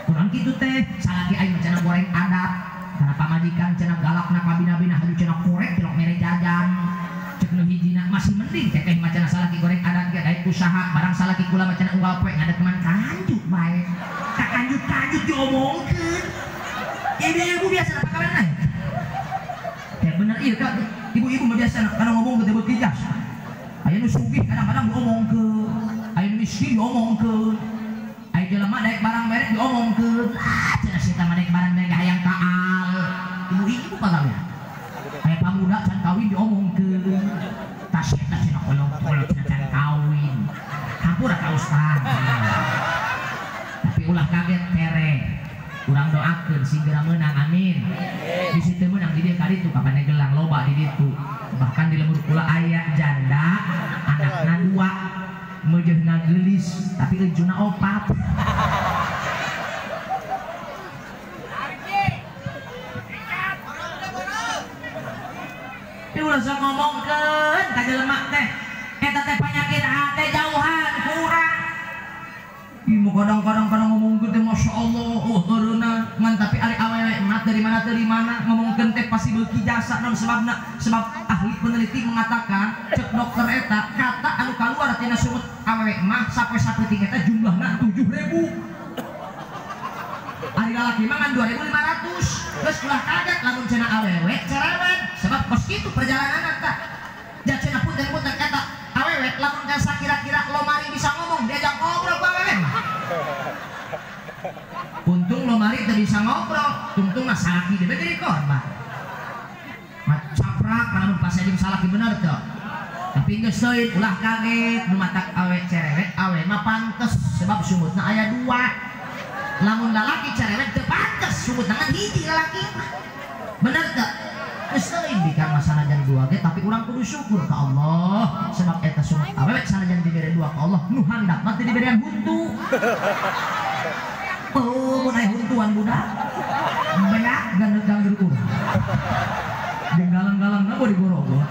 A: Kurang kitu teh salaki aing mah cenah goreng adat karena pamajikan cenah galakna kabina-bina hayu cenah korek tilok mere jajan. Cek nu hijina masih mending teteh mah cenah salaki goreng adat ge daek usaha barang salaki kula mah cenah unggal poe ngadekeman kanjut bae. Ka kanjut-kanjut diomongkeun. Ibu-ibu biasa apa kabarna? Kayak bener ieu ka ibu-ibu mah biasa kana ngomong teh beuki jas. Aya nu sugih kadang-kadang diomongkeun, aya nu miskin diomongkeun. Aya jelema daek barang merek diomongkeun. Ah cenah si eta mah daek barang merek hayang kaal. Ibu-ibu pagawean. Aya pamuda can kawin diomongkeun. Tas eta cenah kolong-kolong cenah can kawin. Hampura ka ustaz. Tapi ulah kaget tere. Urang doakeun segera meunang amin. Di situ meunang di dieu ka ditu ka Pandegelang loba di ditu. Bahkan di lembur kula aya janda anakna dua meujeuhna geulis tapi eujuna opat. Tapi ulah sok ngomongkeun ka jelema teh eta teh panyakit hate jauhan kurang. Ieu mah kadang-kadang kadang ngomongkeun teh Masya Allah, oh heureuna ngan tapi ari awewe mah dari mana ngomongkeun teh pasti beuki jasa naon sebabna sebab ahli peneliti mengatakan cek dokter eta kata anu kaluar tina sumut awewe mah sapoe saeutik eta jumlahna 7.000. Ari lalaki mah ngan 2.500. Geus ulah kaget lamun cenah awewe cerewet sebab kos kitu perjalanan eta. Ja cenah punten-punten eta awewe lamun jasa kira-kira lomari bisa ngomong diajak ngobrol ku awewe mah. Untung lomari teu bisa ngobrol, tungtung mah salaki deui jadi korban. Caprak lamun pas jeung salaki bener teu. Tapi geus teuing ulah kaget nu matak awe cerewet awe mah pantes sebab sumutna aya dua. Lamun lalaki cerewet teu pantes sumutna ngan hiji lalaki mah. Bener teu? Geus teuing bikang mah sanajan dua ge tapi urang kudu syukur ka Allah sebab eta sumut awewe sanajan dibere dua ka Allah nu handap mah teu diberean huntu. Oh, mun aya huntuan budak. Beak gandeng-gandeng urang. Jeung galang-galangna boh digorogot.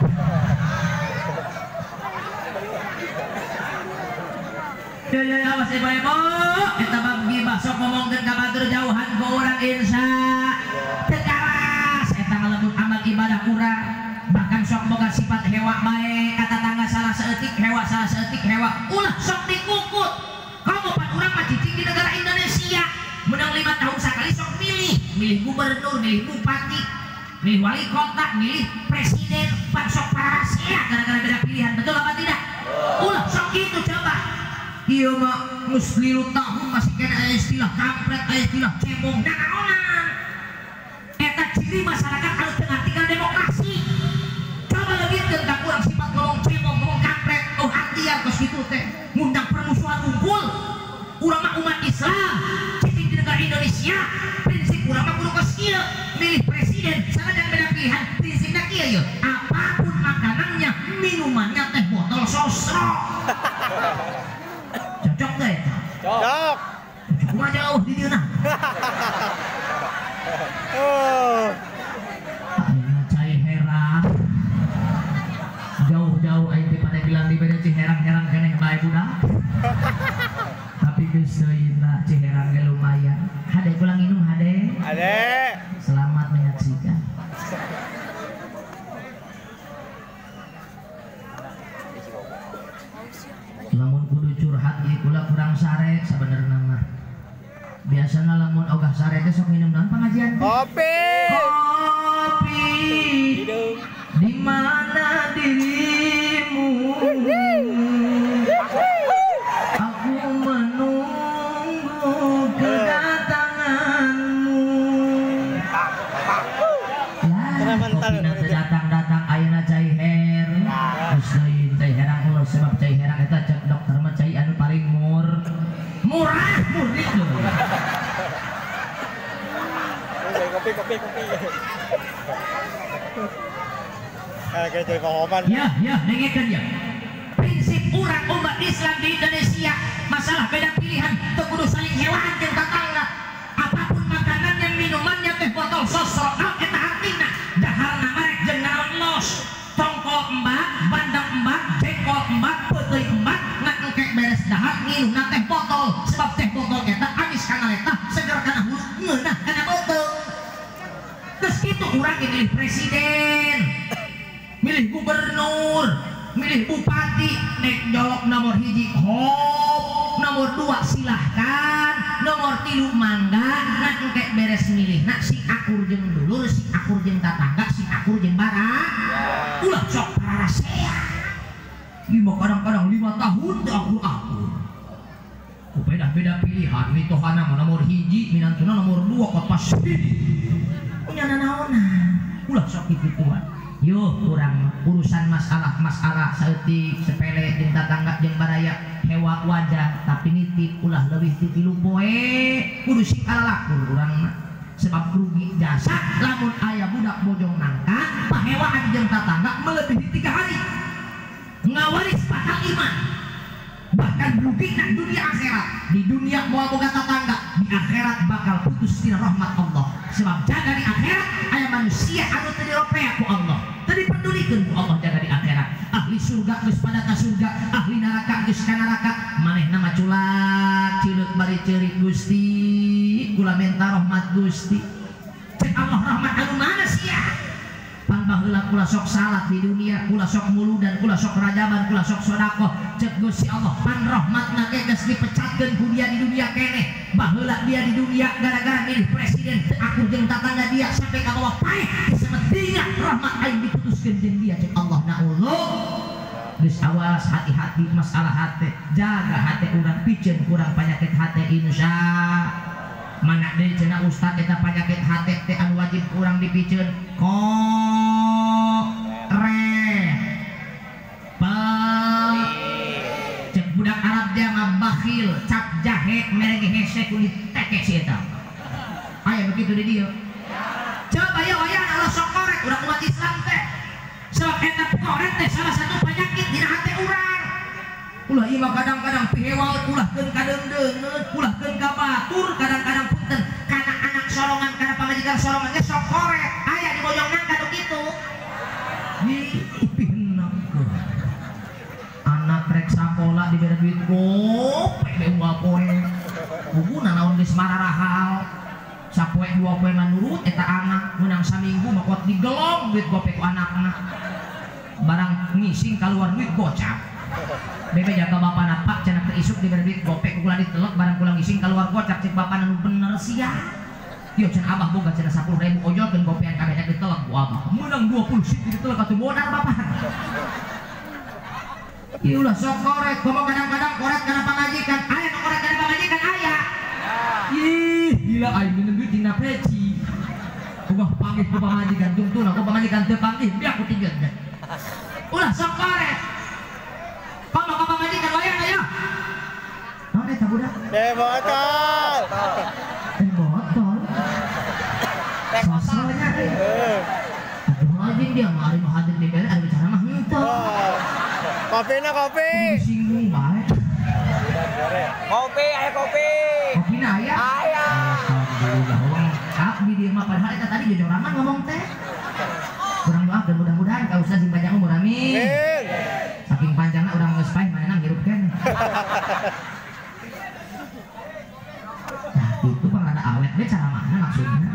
A: Ya ya ya awas ibu-ibu, eta bab gibah sok ngomongkeun ka batur jauhan ku urang insya. Teu karas eta ngalebut amal ibadah urang. Bahkan sok boga sifat hewa bae, ka tatangga salah saeutik hewa salah saeutik hewa. Ulah sok dikukut. Kamu pan urang mah cicing di negara Indonesia. Menang 5 tahun sekali sok milih, milih gubernur, milih bupati, milih wali kota, milih presiden, pan sok parasea gara-gara beda pilihan, betul apa tidak? Ulah sok gitu coba. Ieu mah geus 3 tahun masih kena aya istilah kampret, aya istilah cebong, nanaonan. Eta ciri masyarakat anu teu ngarti kana demokrasi. Coba leungitkeun ka urang sifat ngomong cebong, ngomong kampret, oh hatian kos kitu teh, ngundang permusuhan unggul. Urang mah umat Islam, cicing di negara Indonesia, prinsip urang mah kudu kos kieu, milih presiden sanajan beda pilihan, prinsipna kieu yeuh, apapun makanannya, minumannya teh botol sosro. Cocok teh eta?
B: Cocok.
A: Cocok mah jauh di dieu nah.
B: Oh.
A: Ayeuna cai herang. Jauh-jauh aing ti Pandeglang dibere Ciherang-herang keneh bae budak. Tapi geus teuing Ciherang ge lumayan. Hade pulang minum hade.
B: Hade.
A: Selamat menyaksikan. Lamun kudu curhat ieu kula kurang sare sabenerna mah. Biasana lamun ogah sare teh sok minum naon pangajian teh?
B: Kopi.
A: Kopi. Di mana dirimu? Aku Murah murni tuh.
B: Kopi kopi kopi.
A: Ya ya dengekeun ya. Prinsip urang umat Islam di Indonesia masalah beda pilihan teu kudu saling hewaan jeung tatangga. Apapun makanannya minumannya teh botol sosro naon eta artina daharna marek jeung naon los. Tongkol embak, bandeng embak, jengkol embak, peuteuy embak, ngan engke beres dahar nginumna teh botol sebab teh botol eta amis kana letah, seger kana huruf, ngeunah kana beuteung. Geus kitu urang milih presiden, milih gubernur, milih bupati, nek jolok nomor 1 hop, nomor 2 silahkan, nomor 3 mangga, ngan engke beres milih nak si akur jeung dulur, si akur jeung tatangga, si akur jeung bara. Ulah sok pararasea. Lima kadang-kadang 5 tahun teu akur-akur. Ku beda-beda pilihan mitohana mah nomor 1, minantuna nomor 2 kot pasti. Punya nanaonan. Ulah sok kituan. Yo kurang urusan masalah-masalah saeutik sepele jeung tatangga jeung baraya hewa wajah tapi nitip ulah leuwih ti 3 poe kudu sing alalakur urang mah sebab rugi jasa lamun aya budak bojong nangka pahewaan jeung tatangga melebihi 3 hari ngawaris batal iman bahkan rugi nak dunia akhirat di dunia moal boga tatangga di akhirat bakal putus tina rahmat Allah sebab jaga di akhirat aya manusia anu teu diropea ku Allah teu dipedulikeun ku Allah jaga di akhirat ahli surga geus pada ka surga ahli neraka geus ka neraka manehna mah culak cileuk bari ceurik Gusti kula menta rahmat Gusti cek Allah rahmat anu mana sia pan baheula kula sok salat di dunia kula sok muludan kula sok rajaban kula sok sedekah cek Gusti Allah pan rahmatna ge geus dipecatkeun ku dia di dunia keneh baheula dia di dunia gara-gara milih presiden teu akur jeung tatangga dia sampai ka bawah paeh disemedinga rahmat aing diputuskeun jeung dia cek Allah naullah geus awas hati-hati masalah hate jaga hate urang piceun kurang penyakit hate insya mana deui cenah ustad eta penyakit hate teh anu wajib kurang dipiceun korek cek budak Arab dia mah bakhil cap jahe mere ge hese ku ditekek si eta aya begitu di dieu coba ya wayahna Allah sok korek urang umat Islam teh sebab eta korek teh salah satu penyakit dina hate urang ulah ieu mah kadang-kadang pihewa ulah keun ka deung-deungeun ulah keun ka batur kadang-kadang punten kana anak sorongan kana pamajikan sorongan ge sok korek aya di bojong nangka nu kitu pihenangkeun anak rek sakola dibere duit gope be unggal poe hubuna naon geus mararahal sapoe 2 poe mah nurut eta anak meunang saminggu mah kuat digelong duit gope ku anakna barang ngising kaluar duit gocap bebe jaga bapana pak cenah teu isuk dibere duit gope ku kula ditelek barang kula ngising kaluar gocap cek bapana nu bener sia ieu cenah abah boga cenah 10.000 ojolkeun gopean kabeh ditelek ku abah meunang 20 siti ditelek atuh modal bapak. Ieu ulah sok korek komo kadang-kadang korek kana pamajikan aya nu korek kana pamajikan aya ih gila aing minum duit dina peci ubah panggih ku pamajikan tungtuna ku pamajikan teu panggih biak ku tinggal ulah sok korek komo ka pamajikan wayang ayo naon eta budak
B: teh botol
A: teh botol sosonya aduh anjing dia mah ari mah hadir dibere ari bicara mah henteu.
B: Kopi na kopi.
A: Singgung bae.
C: Kopi, ayo kopi.
A: Kopi na aya.
C: Aya.
A: Alhamdulillah wong abdi dieu mah padahal eta tadi jojoraman ngomong teh. Kurang doa dan mudah-mudahan ka ustaz sing panjang umur amin. Saking panjangna urang geus paeh manehna ngirup keneh. Nah, itu pang rada awet we cara mana maksudnya.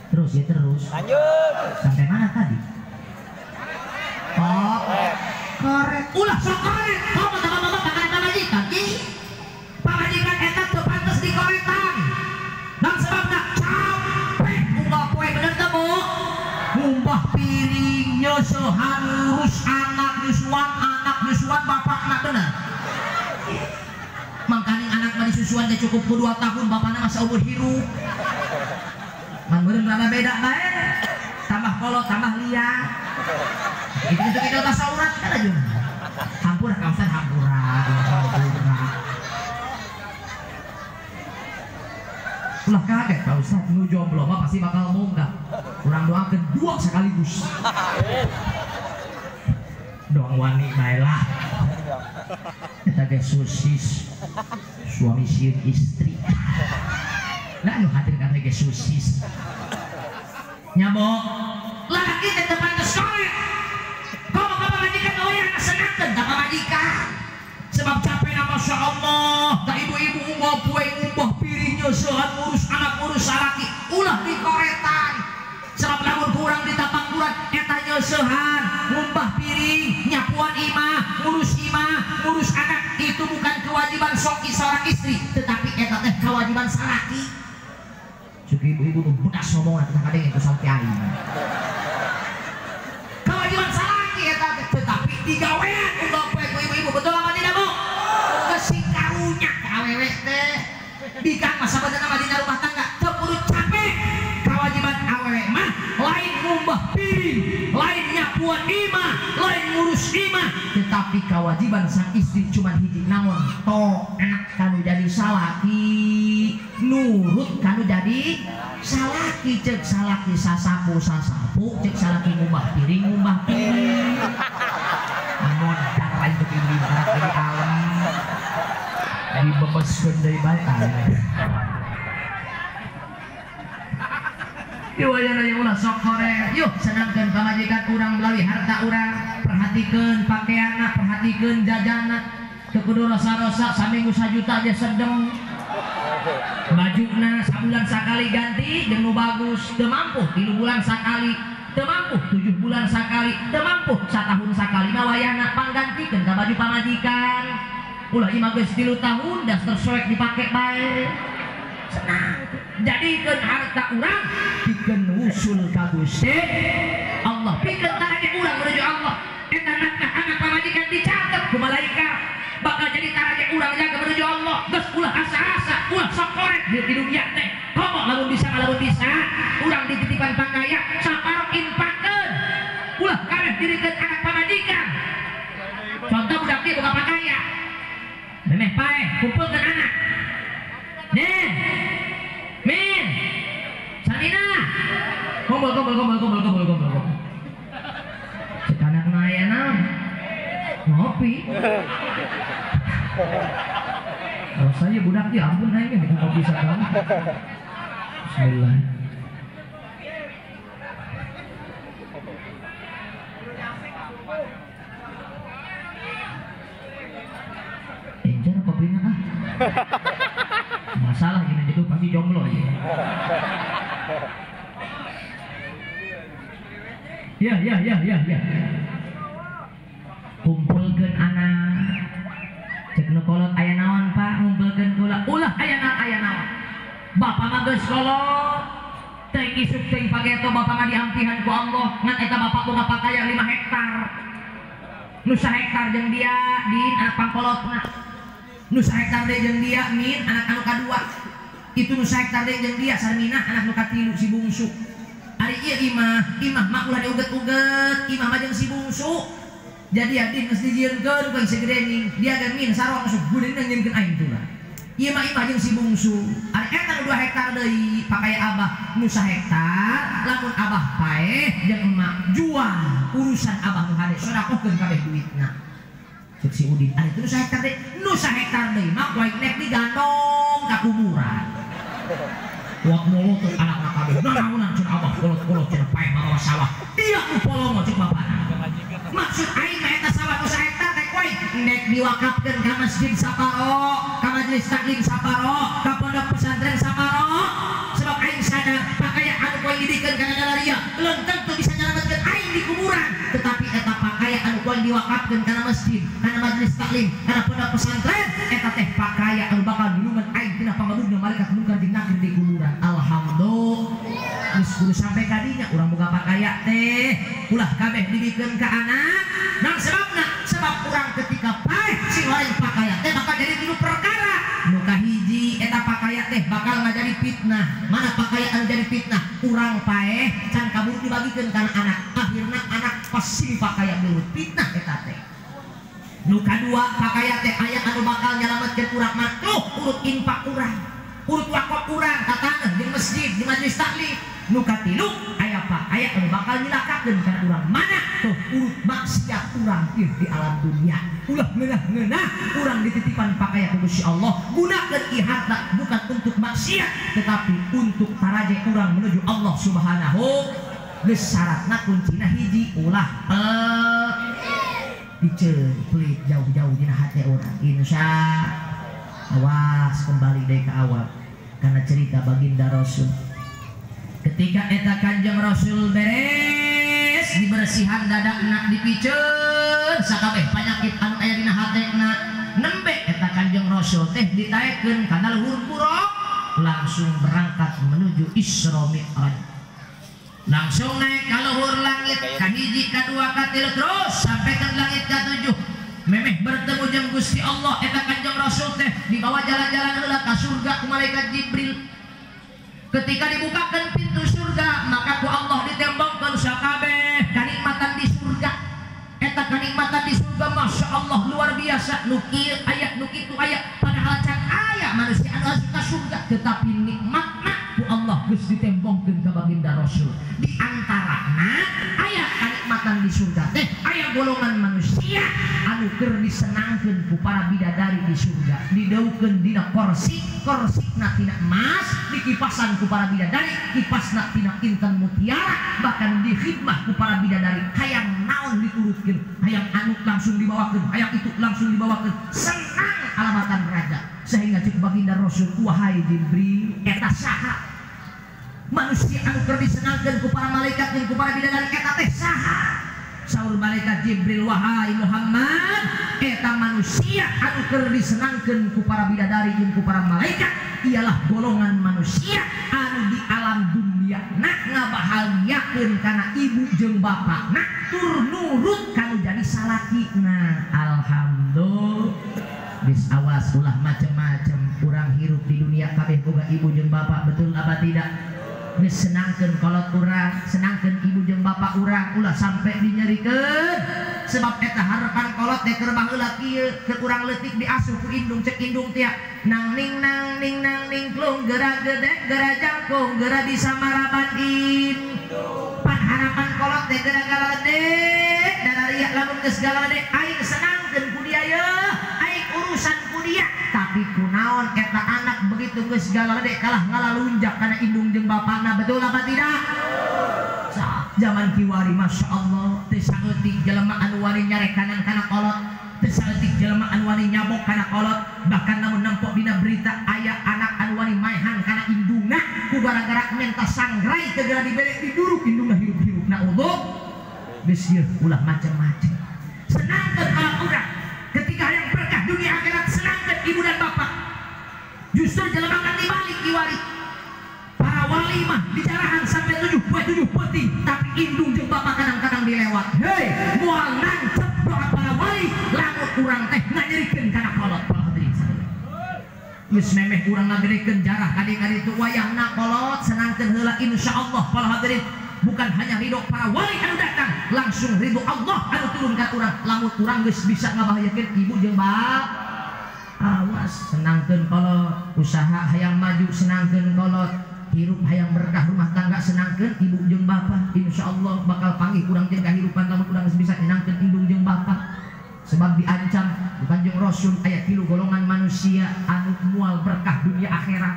A: Terus ya terus.
C: Lanjut.
A: Sampai mana tadi? Oh, korek. Ulah sok korek. Kamu sama-sama makanan pamajikan. Ih, pamajikan eta teu pantes dikoretan. Dan sebabna capek unggal poe bener teu Bu? Ngumbah piring nyeusehan ngurus anak nyusuan bapakna bener. Mangkaning anak mah disusuan teh cukup ku 2 tahun bapakna masa umur hirup. Mah meureun rada beda bae. Tambah kolot tambah liar. Itu itu kita tasawurat kan aja. Hampura kawasan hampura, hampura. Ulah kaget Pak Ustaz, nu jomblo mah pasti bakal munggah. Urang doakeun dua sekaligus. Dong wani bae lah. Eta ge sosis. Suami sieun istri. Nah nu hadir kana ge sosis. Nyabo lalaki teh teu pantes korek. Komo ka pamajikan euy senangkeun ka pamajikan. Sebab capek na Masya Allah, tak ibu-ibu unggal poe ngumbah piring nyeusehan ngurus anak ngurus salaki, ulah dikoretan. Sebab lamun kurang ditapangkuran eta nyeusehan, ngumbah piring, nyapuan imah, ngurus imah, ngurus anak, itu bukan kewajiban soki seorang istri, tetapi eta teh kewajiban salaki. Cuk ibu-ibu nu bedas ngomongna teh kadenge ku salaki aing. Kewajiban salaki eta teh, tetapi digawean unggal poe ku ibu-ibu, betul apa tidak Bu? Kesing karunya ka awewe teh. Bikang masa badana mah dina rumah tangga teu kudu capek. Kewajiban awewe mah lain ngumbah piring, lain nyapuan imah, lain ngurus imah, tetapi kewajiban sang istri cuma hiji naon? Taat kanu jadi salaki, nurut kanu jadi salaki. Cek salaki sasapu sasapu, cek salaki ngumbah piring ngumbah piring. Modal lain untuk ibu dari alam dibebaskan dari baik. Yuk aja nanya ulah sok korek. Yuk senangkan pamajikan urang melalui harta urang. Perhatikan pakaianna, perhatikan jajana. Teu kudu rosa-rosa saminggu sajuta aja sedeng. Bajuna sabulan sakali ganti jeung nu bagus. Teu mampu 3 bulan sakali, teu mampu 7 bulan sakali, teu mampu satahun sakali mah wayahna panggantikeun ka baju pamajikan. Ulah imah geus 3 tahun daster soek dipake bae. Senang. Jadikeun harta urang pikeun usul ka Gusti Allah, pikeun tarake urang menuju Allah. Eta nafkah anak pamajikan dicatet ku malaikat, bakal jadi tarake urang jaga menuju Allah. Geus ulah asa-asa, ulah sok korek di dunia teh. Komo lamun bisa lamun bisa, urang dititipan pakaya saparok inpakeun. Ulah kabeh dirikeun anak pamajikan. Contoh budak ieu boga pakaya. Memeh paeh kumpulkeun anak. Nen, Min, Sanina, kumpul kumpul kumpul kumpul kumpul kumpul kumpul. Cek anak aya naon? Ngopi. Oh saya budak ya ampun aing ge kopi sakali. Bismillah. Encer kopina ah. Masalah gini itu pasti jomblo ya. Ya ya ya ya ya. Kumpulkeun anak. Cek nu kolot aya naon Pak, ngumpulkeun kula. Ulah aya naon aya naon. Bapak mah geus kolot. Teuing isuk teuing pageto bapak mah diampihan ku Allah. Ngan eta bapak boga pakaya 5 hektar. Nu sahektar jeung dia din anak pangkolotna. Nu sahektar deui jeung dia min anak anu kadua. Itu nu sahektar deui jeung dia Sarminah anak nu katilu si bungsu. Ari ieu imah, imah mah ulah diuget-uget, imah mah jeung si bungsu. Jadi ya din geus dijieunkeun ku segede ning, dia ge min sarua masuk gudeuna nyieunkeun aing tuh lah. Ieu mah imah jeung si bungsu. Ari eta nu 2 hektar deui pakaya abah nu sahektar, lamun abah paeh jeung emak jual urusan abah nu hade sodakohkeun kabeh duitna. Cek si Udin, ari itu nu sahektar deui, nu sahektar deui mah ku aing nek digandong ka kuburan. Wak mulut anak-anak kabeh nanaonan cenah abah kolot-kolot cenah paeh mamawa sawah. Dia nu polongo cek bapana. Maksud aing mah eta sawah nu sahektar teh ku aing nek diwakafkeun ka masjid saparo, ka majelis taklim saparo, ka pondok pesantren saparo. Sebab aing sadar pakaian anu ku aing dibikeun kana galaria belum tentu bisa nyalametkeun aing di kuburan, tetapi eta pakaian anu ku aing diwakafkeun kana masjid, kana majelis taklim, kana pondok pesantren, eta teh pakaian anu bakal nulungan aing tina pangadugna malaikat mungkar jeung nakir di kuburan. Alhamdulillah. Geus kudu sampai kadinya urang boga pakaya teh ulah kabeh dibikeun ka anak. Nah sebabna sebab urang ketika paeh sing lain pakaya teh bakal jadi tilu perkara. Nu kahiji eta pakaya teh bakal ngajadi fitnah. Mana pakaya anu jadi fitnah? Urang paeh can kabur dibagikeun kana anak. Akhirna anak pasti pakaya gelut fitnah eta teh. Nu kadua pakaya teh aya anu bakal nyalametkeun urang mah tuh urut infak urang, urut wakaf urang ka taneuh masjid di majelis taklim. Nu katilu aya pakaya anu bakal nyilakakeun kana urang. Mana tuh urut maksiat urang ieu di alam dunia. Ulah ngeunah-ngeunah urang dititipan pakaya ku Gusti Allah. Gunakeun ieu harta bukan untuk maksiat tetapi untuk taraje urang menuju Allah Subhanahu. Geus syaratna kuncina hiji ulah diceun pelit jauh-jauh dina hate urang. Insya awas kembali deui ka awal karena cerita baginda Rasul. Ketika eta Kanjeng Rasul beres dibersihan dadakna dipiceun sakabeh panyakit anu aya dina hatena nembe eta Kanjeng Rasul teh ditaekeun kana luhur buruk langsung berangkat menuju Isra Mi'raj. Langsung naik ka luhur langit kahiji kadua katilu terus sampai ke langit katujuh. Memeh bertemu jeung Gusti Allah eta Kanjeng Rasul teh dibawa jalan-jalan heula ka surga ku malaikat Jibril. Ketika dibukakan pintu surga maka ku Allah ditembongkeun sakabeh kanikmatan di surga. Eta kanikmatan di surga Masya Allah luar biasa. Nu kieu aya nu kitu aya padahal can aya manusia anu asup ka surga tetapi nikmatna ku Allah geus ditembongkeun ka baginda Rasul. Di antarana aya kanikmatan di surga teh aya golongan manusia anu keur disenangkeun ku para bidadari di surga, dideukeun dina kursi, kursina tina emas, dikipasan ku para bidadari, kipasna tina intan mutiara, bahkan dikhidmah ku para bidadari. Hayang naon diturutkeun, hayang anu langsung dibawakeun, hayang itu langsung dibawakeun, senang alamatan raja. Sehingga cek baginda Rasul, wahai Jibril, eta saha manusia anu keur disenangkeun ku para malaikat jeung ku para bidadari eta teh saha? Saur malaikat Jibril, wahai Muhammad, eta manusia anu keur disenangkeun ku para bidadari jeung ku para malaikat ialah golongan manusia anu di alam dunia nak ngabahagiakeun kana ibu jeung bapakna tur nurut kanu jadi salakina. Alhamdulillah. Geus awas ulah macem-macem urang hirup di dunia kabeh boga ibu jeung bapak, betul apa tidak? Geus senangkeun kolot urang, senangkeun ibu jeung bapak urang, ulah sampai dinyerikeun. Sebab eta harapan kolot teh keur baheula kieu, keur urang leutik diasuh ku indung, cek indung tia nang ning nang ning nang ning klung geura gede geura jangkung geura bisa maraban indung. Pan harapan kolot teh geura galede dararia lamun geus galede aing senangkeun ku dia ye, aing urusan ku dia. Tapi kunaon eta anak begitu geus galede kalah ngalalunjak kana indung jeung bapakna, betul apa tidak? Zaman kiwari Masya Allah teu saeutik jelema anu wani nyarekanan kana kolot, teu saeutik jelema anu wani nyabok kana kolot, bahkan lamun nempok dina berita aya anak anu wani maehan kana indungna ku gara-gara menta sangrai teu geura dibere diduruk indungna hirup-hirup. Naudzubillah. Geus ieu ulah macem-macem. Senangkeun kolot urang ketika hayang berkah dunia akhirat, senangkeun ibu dan bapak. Justru jelema kan dibalik kiwari. Para wali mah dicarahan sampai 7 poe 7 peuting, tapi indung jeung bapak kadang-kadang dilewat. Hei, moal nancep doa para wali lamun urang teh nganyerikeun kana kolot. Para hadirin sadaya. Geus memeh urang ngagerekeun jarah kadi-kadi itu wayahna kolot senangkeun heula insyaallah para hadirin. Bukan hanya ridho para wali anu datang, langsung ridho Allah anu turun ka urang. Lamun urang geus bisa ngabahayakeun ibu jeung bapak. Awas, senangkeun kolot, usaha hayang maju senangkeun kolot, hirup hayang berkah rumah tangga senangkeun ibu jeung bapak. Insyaallah bakal panggih urang jeung kahirupan lamun urang geus bisa nyenangkeun indung jeung bapak. Sebab diancam ku Kanjeng Rasul aya 3 golongan manusia anu moal berkah dunia akhirat.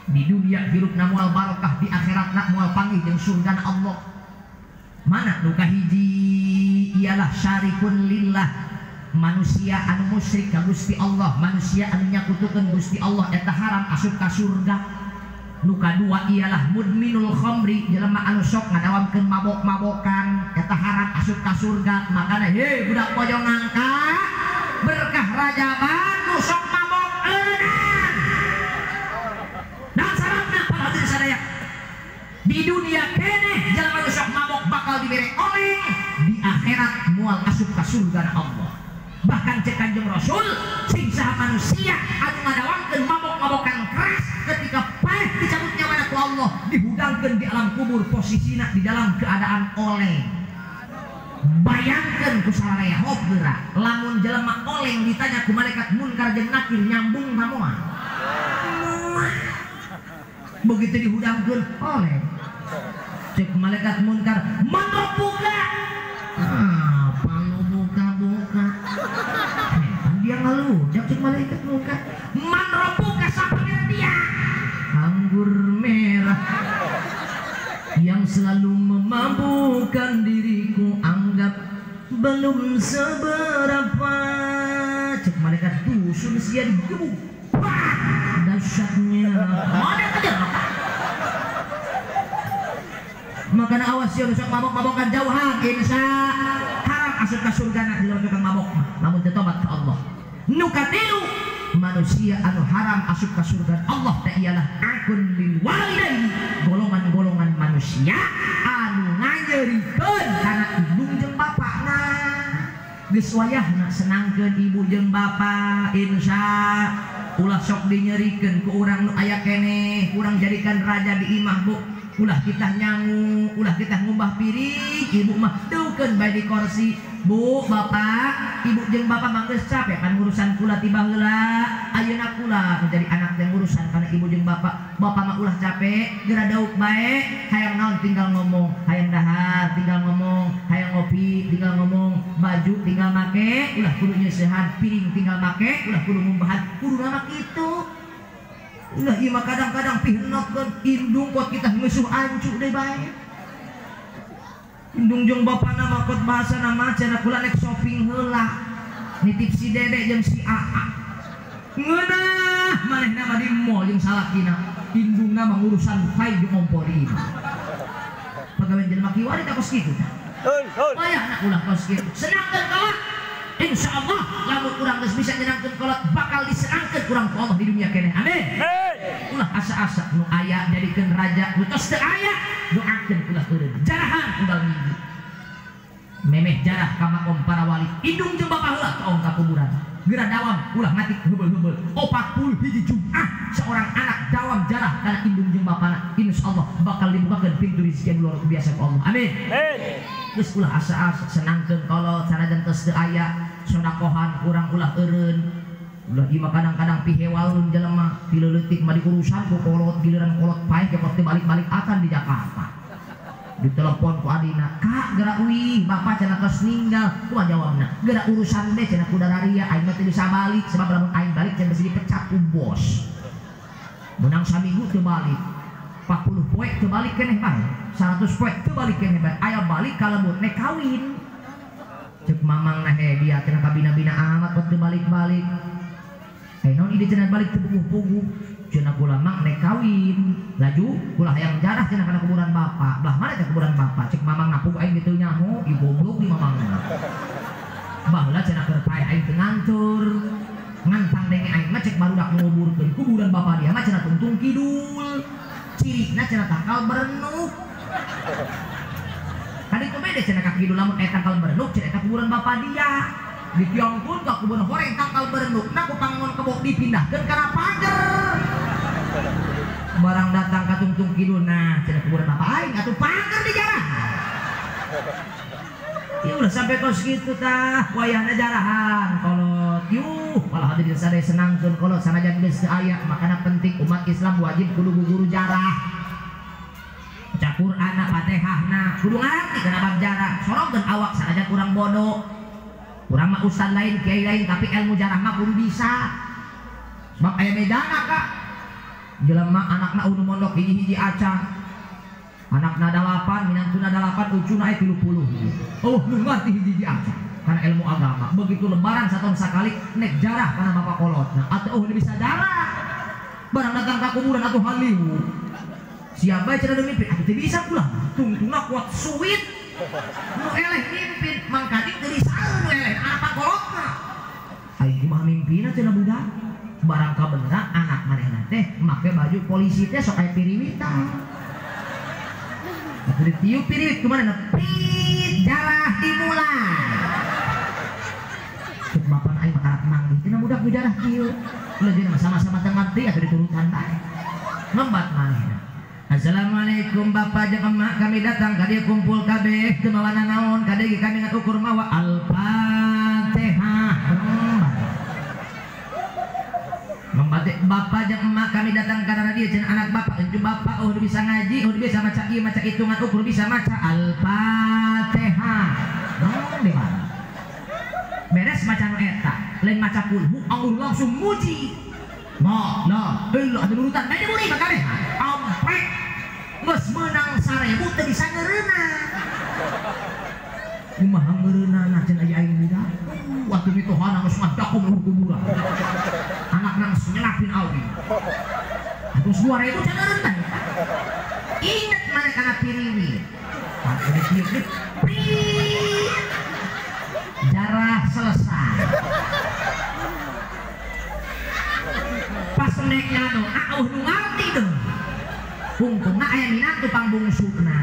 A: Di dunia hirupna moal barokah, di akhiratna moal panggih jeung surgana Allah. Mana nu kahiji ialah syarikun lillah, manusia anu musyrik ka Gusti Allah, manusia anu nyakutukeun Gusti Allah eta haram asup ka surga. Nu kadua ialah mudminul khamri, jelema anu sok ngadawamkeun mabok-mabokan eta haram asup ka surga. Makana hei budak pojong nangka berkah rajaban nu sok mabok eunang. Nah sarapna para hadirin sadaya, di dunia keneh jelema nu sok mabok bakal dibere oleng, di akhirat moal asup ka surga Allah. Bahkan cek Kanjeng Rasul sing saha manusia anu ngadawamkeun mabok-mabokan keras ketika paeh dicabut nyawana ku Allah, dihudangkeun di alam kubur posisina di dalam keadaan oleng. Bayangkeun ku sararea hop geura lamun jelema oleng ditanya ku malaikat munkar jeung nakir nyambung ka moal. Begitu dihudangkeun oleh cek malaikat munkar man rabbuka. Apa lu buka-buka? Dia ngeluh, cek malaikat munkar. Man rabbuka sapangeran dia. Anggur merah yang selalu memabukkan diriku anggap belum seberapa. Cek malaikat dusun sia digebuk. Dahsyatnya. Mana aja. Makanya awas ya besok mabok-mabokan jauhan insya haram asup ka surga di dalam tukang mabok lamun teu tobat ka Allah. Nu katilu manusia anu haram asup ka surga Allah teh ialah akun lil walidaini, golongan-golongan manusia anu nganyerikeun kana indung jeung bapakna. Geus wayahna senangkeun ibu jeung bapa insya ulah sok dinyerikeun ku urang nu aya keneh, urang jadikan raja di imah bu. Ulah kita nyangu, ulah kita ngumbah piring, ibu mah deukeun bae di kursi. Bu, bapak, ibu jeung bapak mah geus capek kan urusan kula tiba heula. Ayeuna kula menjadi anak yang urusan kana ibu jeung bapak. Bapak mah ulah capek, geura dauk bae, hayang naon tinggal ngomong, hayang dahar tinggal ngomong, hayang ngopi tinggal ngomong, baju tinggal make, ulah kudu nyeusehan, piring tinggal make, ulah kudu ngumbahan, kudu mah kitu. Ulah ieu mah kadang-kadang pihenokkeun indung kuat kita ngeusuh ancu deui bae. Indung jeung bapana mah kot bahasana mah cenah kula nek shopping heula. Nitip si Dede jeung si Aa. Ngeunah manehna mah di mall jeung salakina. Indungna mah urusan pae jeung ngompori. Pagawean jelema kiwari teh kos kitu. Wayahna ulah kos kitu. Senangkeun kolot. Insya Allah lamun urang geus bisa nyenangkeun kolot bakal disenangkeun urang ku Allah di dunia keneh. Amin. Ulah asa-asa nu aya jadikeun raja, nu tos teu aya doakeun ulah eureun. Jarahan unggal minggu. Memeh jarah ka makom para wali. Indung jeung bapa heula toong ka kuburan. Geura dawam ulah mati heubeul-heubeul. 41 Jumat seorang anak dawam jarah kana indung jeung bapana. Insyaallah bakal dibukakeun pintu rezeki anu luar biasa ku Allah. Amin. Geus ulah asa-asa senangkeun kolot sanajan tos teu aya sodakohan urang ulah eureun. Ulah ieu mah kadang-kadang pihewaeun jelema ti leutik mah diurusan ku kolot, giliran kolot paeh ke teu balik-balik akan di Jakarta. Ditelepon ku adina, "Kak, geura uih, bapak cenah tos ninggal." Kumaha jawabna? "Geura urusan deh cenah ku dararia, aing mah teu bisa balik sebab lamun aing balik cenah bisi dipecat ku bos." Menang saminggu teu balik. 40 poe teu balik keneh bae. 100 poe teu balik keneh bae. Aya balik ka lembur nek kawin. Cek mamang nah dia cenah kabina-bina amat kok teu balik-balik. Naon ide cenah balik teu puguh-puguh. Cenah kula mang nek kawin. Laju ulah hayang jarah cenah kana kuburan bapak. Belah mana teh kuburan bapak? Cek mamang na puguh aing teu nyaho, ieu goblok di mamangna. Baheula cenah keur paeh aing teu ngantur. Ngantang denge aing mah cek barudak nguburkeun kuburan bapak dia mah cenah tungtung kidul. Cirina cenah tangkal berenuk. Kaditu bede cenah ka kidul lamun aya tangkal berenuk cenah eta kuburan bapak dia. Ditiongkeun ka kuburan horeng tangkal berenuk na ku pangon kebo dipindahkeun kana pager. Barang datang ka tungtung kidul nah cenah kuburan bapak aing atuh pager dijarah. Ya udah sampai kos kitu tah wayahna jarahan kolot. Yuh malah hadirin sadaya senangkeun kolot sanajan geus teu aya makana penting umat Islam wajib kudu guguru jarah. Baca Qur'anna Fatihahna kudu ngarti kana bab jarah. Sorongkeun awak sanajan urang bodoh. Urang mah ustad lain, kiai lain, tapi ilmu jarah mah kudu bisa. Sebab aya bedana kak. Jelema anakna unu mondok hiji-hiji acan. Anakna 8, minantuna 8, ucuna aya 30. Oh, nu ngarti hiji-hiji acan kana ilmu agama. Begitu lebaran satahun sakali nek jarah kana bapak kolotna. Atuh oh bisa jarah. Barang datang ka kuburan atuh haliu. Siapa cenah nu mimpin? Atuh teu bisa kula. Tungtungna kuat suit. Nu eleh mimpin mangkatik teu bisa nu eleh apa kolotna. Aing kumaha mimpinna cenah budak. Barang kabeneran anak manehna teh make baju polisi teh sok aya piriwitan. Atuh ditiup piriwit kumaha na prit jarah dimulai. Cek bapak aing mah karak manggih cenah budak nu jarah kieu. Ulah jeung sama-sama teu ngarti atuh diturutan bae. Ngembat manehna. Assalamualaikum bapak jeung emak, kami datang ka dieu kumpul kabeh teu mawa nanaon ka dieu kami ngan ukur mawa Al-Fatihah. Membatik bapak jeung emak kami datang karena dia cenah anak bapak encu bapak oh bisa ngaji, oh bisa maca ieu maca hitungan ukur bisa maca Al-Fatihah. Naon di mana? Beres maca nu eta, lain maca kulhu, Allah langsung muji. Ma la ilaha urutan bae meuli kabeh. Ampe geus meunang 1000 teu bisa ngeureuna. Kumaha ngeureunana cenah aya aing budak. Waktu mitohana geus ngadakum luhur kuburan. Anak nang nyelapin awi. Atuh 2000 can eureun teh. Ingat mana kana piriwi. Jarah selesai. Pas nek ngadoa eueuh nu ngarti deuh. Untungna aya minantu pangbungsuna.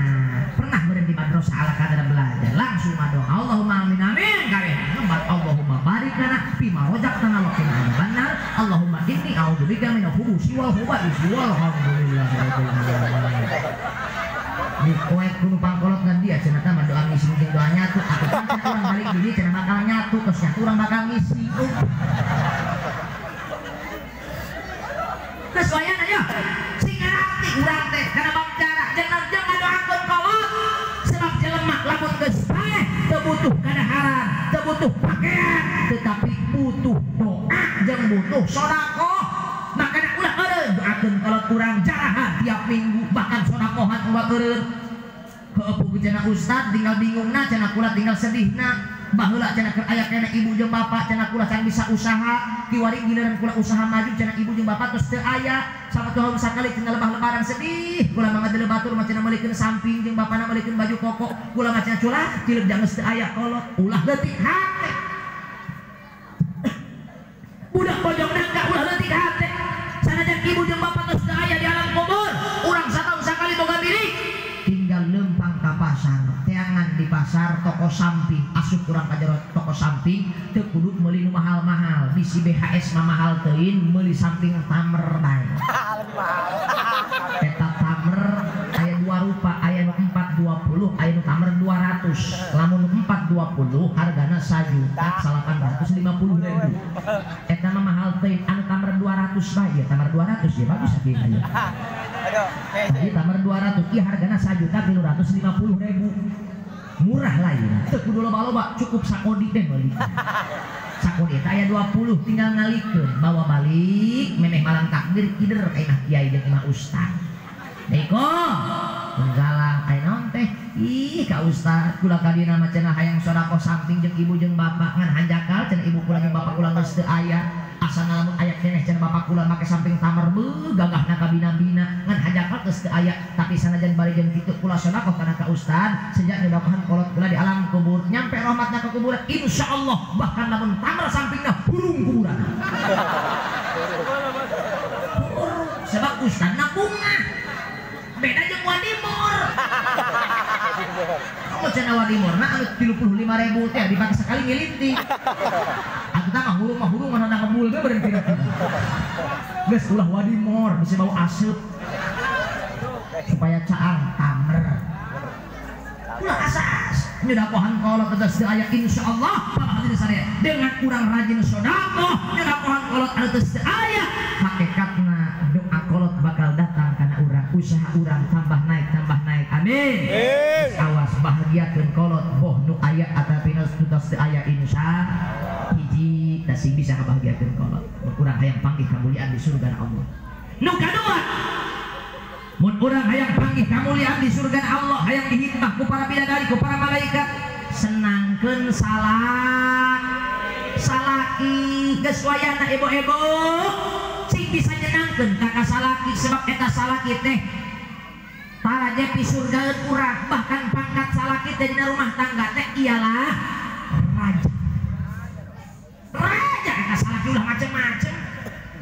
A: Pernah meureun di madrasah ala kadar belajar langsung ngadoa Allahumma amin amin kabeh. Ngembat Allahumma barik lana fima razaqtana wa qina adzabannar. Allahumma inni a'udzubika minal khubuthi wal khaba'ith. Walhamdulillahirabbil alamin. Dikoek kudu pangkolot ngan dia cenah tah mah doa ngisi mungkin doa nyatu atuh kan urang balik di dieu cenah bakal nyatu terus nyatu urang bakal ngisi. Geus wayana nya sing ngarti urang teh kana bab cara jeung ngadoakeun kolot sebab jelema lamun geus paeh teu butuh kadaharan teu butuh pakaian tetapi butuh doa jeung butuh sedekah. Makana ulah eureun doakeun kolot urang jarahan tiap minggu bahkan sodakohan ulah eureun. Heueuh cenah ustad tinggal bingungna cenah kula tinggal sedihna. Baheula cenah keur aya keneh ibu jeung bapak cenah kula can bisa usaha kiwari giliran kula usaha maju cenah ibu jeung bapak tos teu aya sabatuh sakali cenah lebah lebaran sedih kula mah ngadeuleu batur mah cenah meulikeun samping jeung bapana meulikeun baju koko kula mah cenah culah cileuk jang geus teu aya kolot ulah leutik hate. Budak bojong nangka ulah leutik hate sanajan ibu jeung bapak tos teu aya di alam kubur urang sataun sakali boga milik tinggal lempang ka pasar teangan di pasar toko samping asup urang ka jero toko samping teu kudu meuli nu mahal-mahal bisi BHS mah mahal teuing meuli samping tamer bae. Eta tamer aya dua rupa aya nu 420 aya nu tamer 200 lamun nu 420 hargana 1.850.000 eta mah mahal teuing anu tamer 200 bae ya tamer 200 ya bagus sakieu aya. Tadi tamer 200 ieu hargana 1.350.000 murah lain teu kudu loba-loba cukup sakodi deh meuli sakodi eta aya 20 tinggal ngalikeun bawa balik memeh malam takbir kider ka imah kiai jeung imah ustad. Deko salah aya naon teh ih ka ustad kula ka dina mah cenah hayang sedekah samping jeung ibu jeung bapak ngan hanjakal cenah ibu kula jeung bapak kula geus teu aya asana lamun aya keneh cenah bapak kula make samping tamer beuh gagahna ka bina-bina ngan hanjakal geus teu aya tapi sanajan bari jeung kitu kula sedekah kana ka ustad sejak nyodokohan kolot kula di alam kubur nyampe rahmatna ke kuburan insyaallah bahkan lamun tamer sampingna burung kuburan sebab ustadna bunga beda jeung wadimor. Kamu cenah wadimor na anu 35.000 teh dipake sekali ngilinti. Atuh tah mah hurung mana ngebul ge beureun kira-kira. Geus ulah wadimor bisa bau aseup. Supaya caang tamer. Ulah asas nyedakohan kolot tegas teu aya insyaallah Bapak hadirin sadaya dengan kurang rajin sedekah nyedakohan kolot anu teu aya hakikatna doa kolot bakal datang kana urang usaha urang tambah naik amin. Awas bahagiakeun kolot boh nu aya atapi nu tos teu aya insya hiji da sing bisa ngabahagiakeun kolot mun urang hayang panggih kamuliaan di surga Allah. Nu kadua mun urang hayang panggih kamuliaan di surga Allah hayang dihikmah ku para bidadari ku para malaikat senangkeun salaki geus wayahna ebo-ebo sing bisa nyenangkeun ka salaki sebab eta salaki teh taraje pi surgaeun urang bahkan pangkat salaki teh dina rumah tangga teh ialah raja. Raja eta salaki ulah macem-macem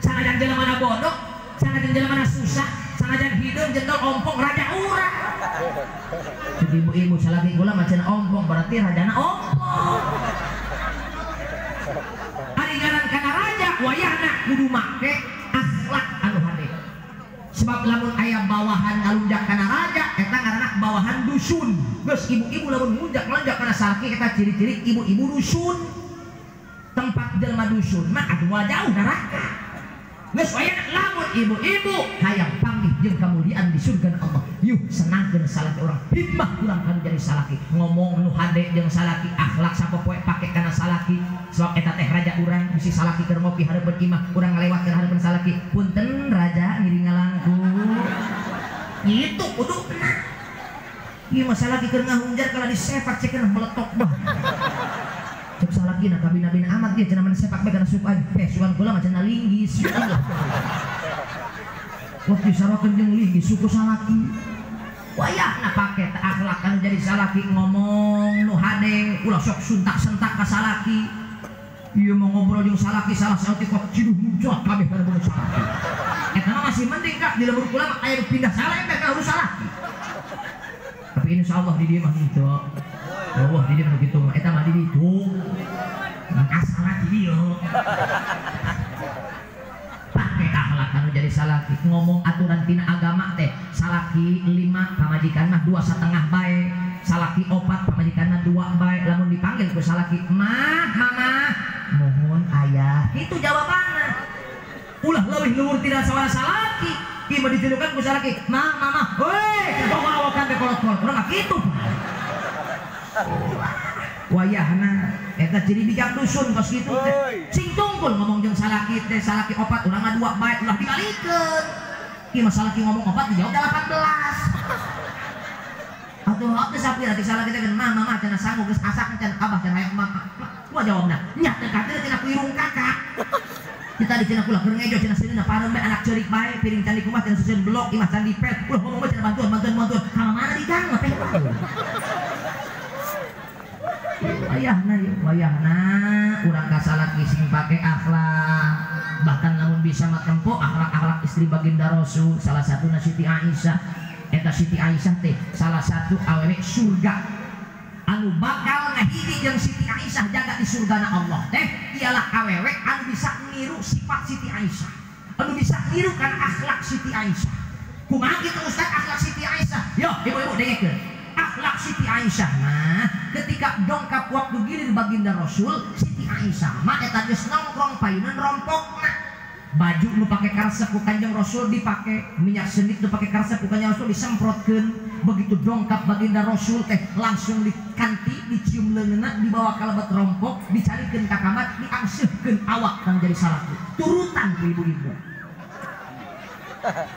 A: sanajan jelema bodoh sanajan jelema susah sanajan hideung jendol ompong raja urang. Jadi ibu-ibu salaki kula macan ompong berarti rajana ompong. Ari ngaran kana raja wayahna kudu make akhlak anu hade. Sebab lamun aya bawahan ngalunjak kana raja eta ngaranna bawahan dusun. Geus ibu-ibu lamun ngunjak-ngalunjak kana salaki eta ciri-ciri ibu-ibu dusun. Tempat jelema dusun mah atuh moal jauh neraka. Geus wayahna lamun ibu-ibu hayang panggih jeung kamuliaan di surga Allah. Yuh senangkeun salaki urang, hikmah urang kan jadi salaki. Ngomong nu hade jeung salaki, akhlak sapopoe pake kana salaki. Sebab eta teh raja urang, bisi salaki keur ngopi hareupeun imah, urang ngalewatkeun hareupeun salaki. Punten raja ngiring ngalangkung. Itu kuduna. Ieu mah salaki keur ngahungjar kalau disepak cekeun meletok bah. Cek salaki na kabina-bina amat dia cenah sepak bae kana sup aing. Sugan kula mah cenah linggis. Waktu disarakeun jeung linggis suku salaki. Wayahna pake teh akhlak anu jadi salaki ngomong nu hade ulah sok suntak-sentak ka salaki. Ieu mah ngobrol jeung salaki salah saeutik kok ciduh muncrat kabeh kana budak salaki. Eta mah masih mending Kak di lembur kula mah aya pindah salah emeh ka urus salaki. Tapi insyaallah di dieu mah henteu. Allah di dieu mah kitu mah eta mah di ditu. Asal di dieu. Pake akhlak anu jadi salaki ngomong aturan tina agama teh salaki 5 pamajikan mah 2,5 bae, salaki 4 pamajikan mah 2 bae. Lamun dipanggil ku salaki mah mama mohon ayah, itu jawabanna. Ulah leuwih luhur tidak sawara salaki. Ieu mah ditilukan ku salaki mah mama heuy tong awakan teh kolot-kolot urang mah kitu. Wayahna eta ciri bijak dusun kos kitu teh. Sing tungkul ngomong jeung salaki teh salaki 4 urang mah 2 bae ulah dibalikeun. Ieu mah salaki ngomong 4 dijawab 18. Atuh hak teh sapira teh salaki teh mah mama cenah sanggup geus asak cenah abah cenah hayang mah. Kumaha jawabna? Nya teh katir cenah ku irung kakak. Kita di cenah kula keur ngejo cenah seuneu pareum bae anak ceurik bae piring candi kumaha cenah susun blok imah candi pel. Ulah ngomong bae cenah bantuan bantuan bantuan. Ka mana di gang teh. Wayahna wayahna urang ka salaki sing pake akhlak. Bahkan lamun bisa mah tempo akhlak-akhlak istri baginda Rasul, salah satuna Siti Aisyah. Eta Siti Aisyah teh salah satu awewe surga anu bakal ngahiji jeung Siti Aisyah jaga di surgana Allah teh ialah awewe anu bisa niru sifat Siti Aisyah, anu bisa niru kana akhlak Siti Aisyah. Kumaha kitu Ustaz akhlak Siti Aisyah? Yo ibu-ibu dengekeun. Akhlak Siti Aisyah mah ketika dongkap waktu gilir baginda Rasul, Siti Aisyah mah eta geus nongkrong payunan rompokna. Baju nu pake karesep ku Kanjeng Rasul dipake, minyak sendit nu pake karesep ku Kanjeng Rasul disemprotkeun. Begitu dongkap baginda Rasul teh langsung dikanti, dicium leungeunna, dibawa ka lebet rompok, dicalikeun ka kamar, diangseuhkeun awak kang jadi salaki. Turutan ku ibu-ibu.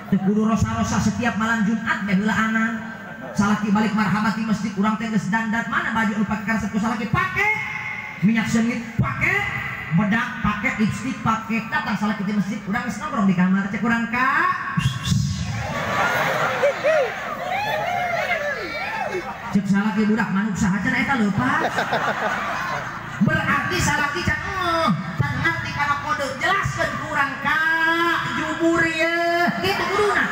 A: Teu kudu rosa-rosa setiap malam Jumat beh heulaanan. Salaki balik marhaba di masjid urang teh geus dandan, mana baju nu pake karesep ku salaki pake, minyak sengit pake, bedak pake, lipstik pake. Datang salaki di masjid urang geus nongkrong di kamar cek urang ka. Cek salaki budak manuk saha cenah eta leupas. Berarti salaki can can ngarti kana kode, jelaskeun ku urang ka jubur ieu kitu kuduna.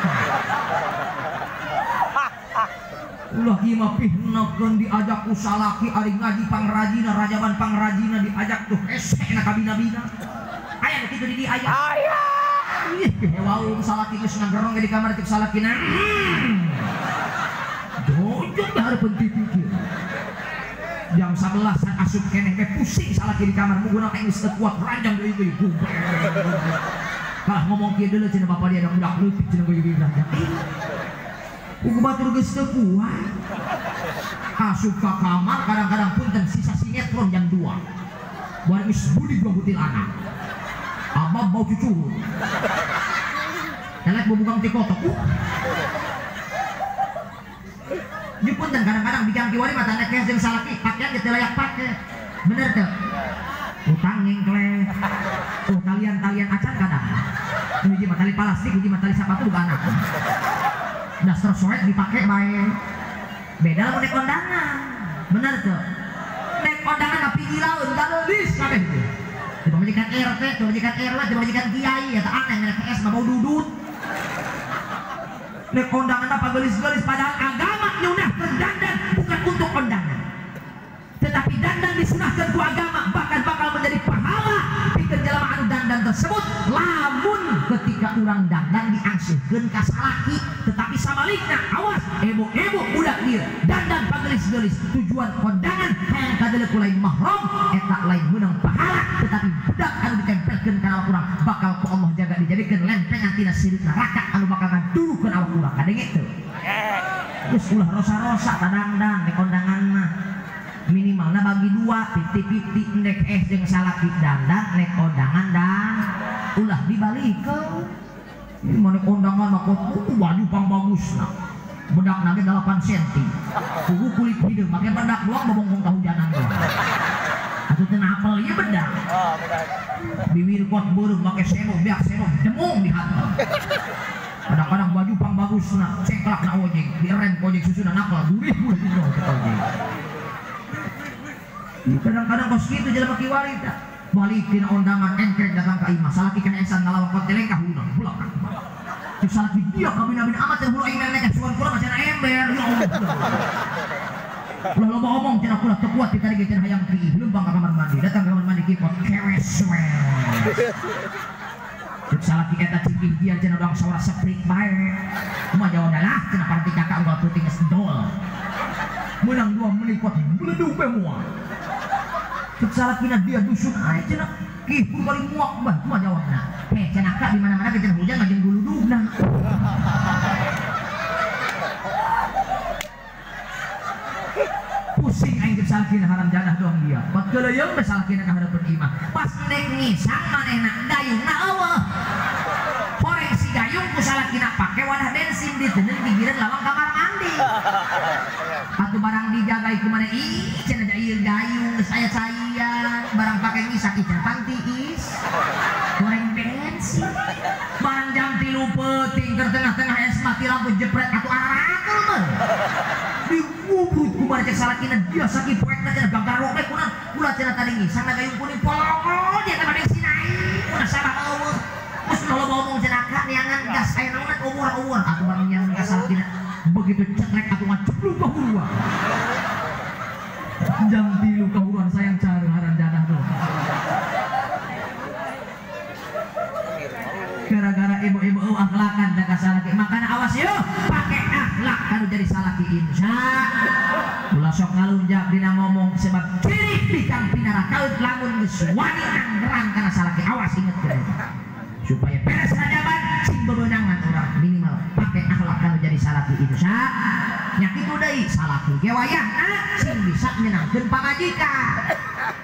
A: Ulah ieu mah pihnakeun diajak ku salaki ari ngaji pangrajina rajaban pangrajina diajak tuh hese na kabina-bina. Aya nu kitu di dieu aya. Aya. Ih hewaung salaki geus ngagerong di kamar cek salakina. Jojong di hareupeun TV kieu. Jam 11 asup keneh teh pusing salaki di kamar muguna teh geus teu kuat ranjang deui deui. Kalah ngomong kieu deuleu cenah bapa dia da budak leutik cenah geuy ranjang. Ugu batur geus teu kuat. Asup ka kamar kadang-kadang punten sisa sinetron jam 2. Bari geus budi dua butil anak. Abah bau cucur. Telek bubukang ti kotok. Di punten kadang-kadang bijang kiwari mah tanda kees jeung salaki pakaian ge teu layak pake. Bener teu? Utang ngengkleh. Oh talian-talian acan kadang. Hiji mah tali plastik, hiji mah tali sepatu buka anak. Daster soek dipake bae. Beda lamun nek kondangan. Bener tuh. Nek kondangan mah pigilaun galelis kabeh teh. Di pamajikan RT, di pamajikan RW, di pamajikan kiai eta aneh nek PS mah bau dudut. Nek kondangan mah pagelis-gelis padahal agama nyunahkeun dandan bukan untuk kondangan. Tetapi dandan disunahkeun ku agama bahkan bakal menjadi pahala pikeun jelema anu dandan tersebut lamun ketika urang dandan diangseuhkeun ka salaki. Tetapi sabalikna awas ebo-ebo budak ieu dandan pagelis-gelis tujuan kondangan hayang kadeuleu ku lain mahram eta lain meunang pahala tetapi budak anu ditempelkeun kana urang bakal ku Allah jaga di dijadikeun lempengan tina sirik neraka anu bakal ngadurukeun awak urang kadenge teu. Geus ulah rosa-rosa tadangdang nek kondangan mah. Minimalna bagi dua, piti-piti nek jeung salaki dandan nek kondangan dan ulah dibalikeun. Ini mana kondangan mah baju pang bagusna. Bedak nage 8 cm. Kuku kulit hideung make bedak doang bobongkong kahujanan doang. Atuh teu napel ieu bedak.
B: Oh, bedak.
A: Bibir kot beureum make serum, beak serum, demung di hati. Kadang-kadang baju pang bagusna, cengklak na ojek, direm ojek susuna napel, gurih gurih teh ojek. Kadang-kadang kos kitu jelema kiwari tah. Balik tina undangan engkrek datang ka imah, salaki kana esan ngalawak konteleng ka huluna, bulak. Cek salaki dia kabina-bina amat teh hulu aing melek suan kula mah cenah ember. Ya Allah. Ulah loba omong cenah kula teu kuat ditari ge cenah hayang kiih leumpang ka kamar mandi, datang ka kamar mandi kieu kot kewes we. Cek salaki eta cipih dia cenah doang sawara seprit bae. Kumaha jawabna lah cenah parti kakak unggal peuting geus dol. Menang 2 menit kot beledug be moal. Cek salakina dia dusun ae cenah kih kudu bari muak bah kumaha jawabna. Heh cenah ka di mana-mana ge cenah hujan mah jeung guludugna. Pusing aing jeung salakina haram jadah doang dia. Bat geuleung we salakina ka hareupeun imah. Pas nek ngisang manehna gayungna eueuh. Horeng si gayung ku salakina pake wadah bensin diteundeun gigireun lawang kamar mandi. Atuh barang dijagai ku maneh ih cenah da ieu gayung geus aya caian, barang pake ngisang ih cenah tiis. Goreng bensin. Barang jam 3 peuting keur tengah-tengah es mati lampu jepret atuh aratul mah. Digugut ku maneh cek salakina dia sakieu poekna cenah gagarok we kunaon kula cenah tadi ngisang na gayung kuning polongol dia teh bensin aing kunaon sabab eueuh. Geus loba omong cenah ka neangan gas aya naonan umur-umur atuh barang nyian ka salakina begitu cetrek atuh ngacepluk ka huruan. Jam 3 ka huruan sayang cari haran jadah doang. Gara-gara ibu-ibu akhlakan dan salaki, makanya awas yuk pakai akhlak kalau jadi salaki insya. Ulah sok ngalunjak dina ngomong sebab ciri bikang pinara kaut lamun geus wani anggerang kana salaki awas inget ke supaya beres rajaban sing bebenangan orang minimal pakai akhlak kalau jadi salaki insya. Nya kitu deui salaki ge wayahna sing bisa nyenangkeun pamajikan.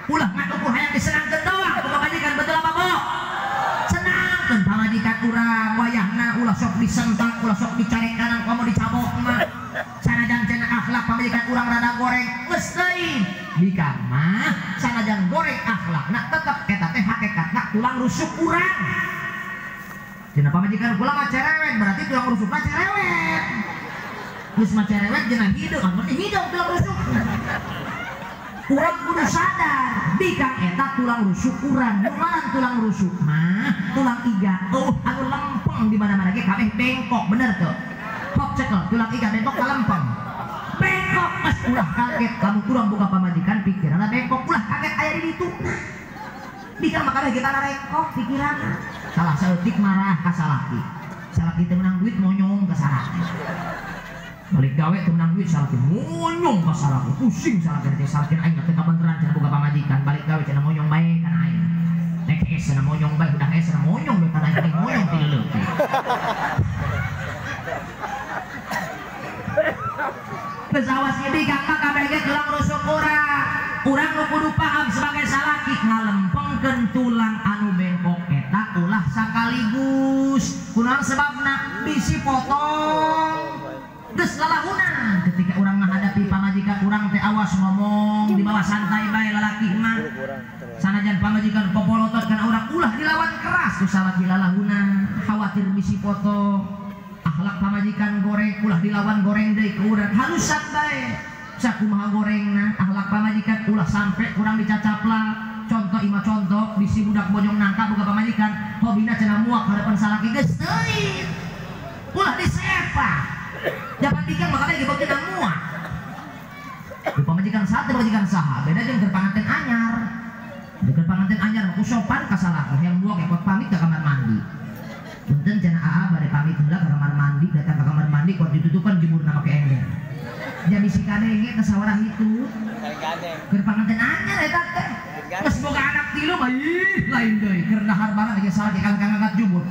A: Ulah ngan ukur hayang disenangkeun doang ku pamajikan betul apa Bu? Senangkeun pamajikan urang wayahna ulah sok disentak, ulah sok dicarek kanan komo dicabok mah. Sanajan cenah akhlak pamajikan urang rada goreng geus teuing. Bikang mah sanajan goreng akhlakna tetep eta teh hakikatna tulang rusuk urang. Cenah pamajikan kula mah cerewet berarti tulang rusukna cerewet. Geus mah cerewet cenah hideung, berarti hideung tulang rusukna. Urang kudu sadar bikang eta tulang rusuk urang, numaran tulang rusuk mah tulang iga anu lempeng di mana-mana ge kabeh bengkok bener teu? Kok cekel tulang iga bengkok ka lempeng. Bengkok mas ulah kaget lamun urang buka pamajikan pikiranna bengkok ulah kaget aya di ditu. Bikang mah kabeh kita rengkok pikiranna. Salah saeutik marah ka salaki. Salaki teu meunang duit monyong ka salaki. Balik gawe teu meunang duit salaki monyong ka salaki. Pusing salaki teh salaki aing teh kabeneran cenah boga pamajikan. Balik gawe cenah monyong bae kana aing. Nek geus cenah monyong bae udah geus cenah monyong bae kana aing monyong ti leuleuk. Geus awas ieu bikang mah kabeh ge tulang rusuk urang. Urang nu kudu paham sebagai salaki ngalempengkeun tulang anu bengkok eta ulah sakaligus. Kunaon sebabna bisi potong. Geus lalahunan ketika urang menghadapi pamajikan urang teh awas ngomong di bawah santai bae lalaki mah. Sanajan pamajikan popolotot kana urang ulah dilawan keras ku salaki lalahunan khawatir bisi potong. Akhlak pamajikan goreng ulah dilawan goreng deui ku urang halusan bae. Sakumaha gorengna akhlak pamajikan ulah sampai kurang dicacaplak. Contoh imah contoh bisi budak bojong nangka boga pamajikan hobina cenah muak harapan salaki geus teuing. Ulah disepa. Japan bikang maka ge beukeuna muak. Di pamajikan saha teh pamajikan saha beda jeung keur panganten anyar. Keur panganten anyar mah ku sopan ka salaki hayang muak ekot pamit ka kamar mandi. Punten cenah aa bade pamit heula ka kamar mandi, datang ka kamar mandi kok ditutupan jemurna make ember. Jadi si kadenge ke sawarah itu. Keur panganten anyar eta teh. Geus boga anak tilu mah ih lain deui keur dahar barang ge salaki kalah ngangkat jumur.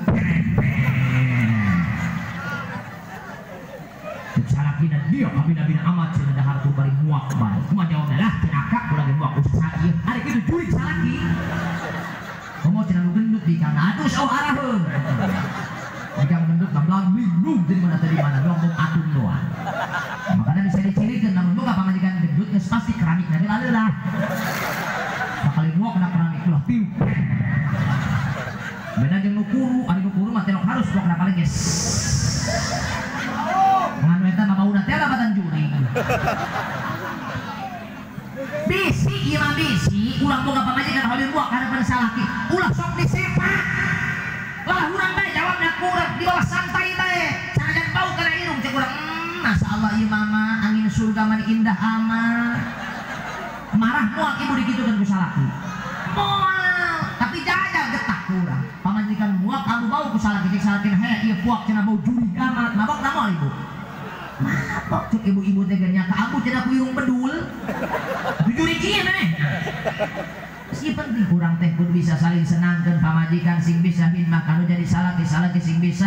A: pamajikan. Aduh sok araheun. Jika gendut nablang bingung dari mana tadi mana doang bong atung doang. Makanya bisa dicirikan namun boga pamajikan gendut geus pasti keramik nanti lah. Sakali muak kena keramik ulah piu. Beda jeung nu kuru, ari nu kuru mah telok harus buak kena paling geus. Ngan eta mah bauna teh labatan juring. Bisi ieu mah bisi, ulah boga pamajikan hoyong muak harapan salaki. Ulah sok disepak. Lah urang bae jawabna kurang di bawah santai bae. Sanajan bau kana irung cek urang, masyaallah ieu mama angin surga mah indah amat. Marah moal ibu dikitukeun ku salaki. Moal, tapi jajal getak kurang. Pamajikan muak anu bau ku salaki cek salaki heh ieu puak cenah bau jurig amat. Mabok na moal ibu. Mabok cek ibu-ibu teh nya ka ambu cenah ku irung bedul. Jurig ieu maneh. Si penting kurang teh kudu bisa saling senangkeun pamajikan sing bisa hidmah kanu jadi salaki salaki sing bisa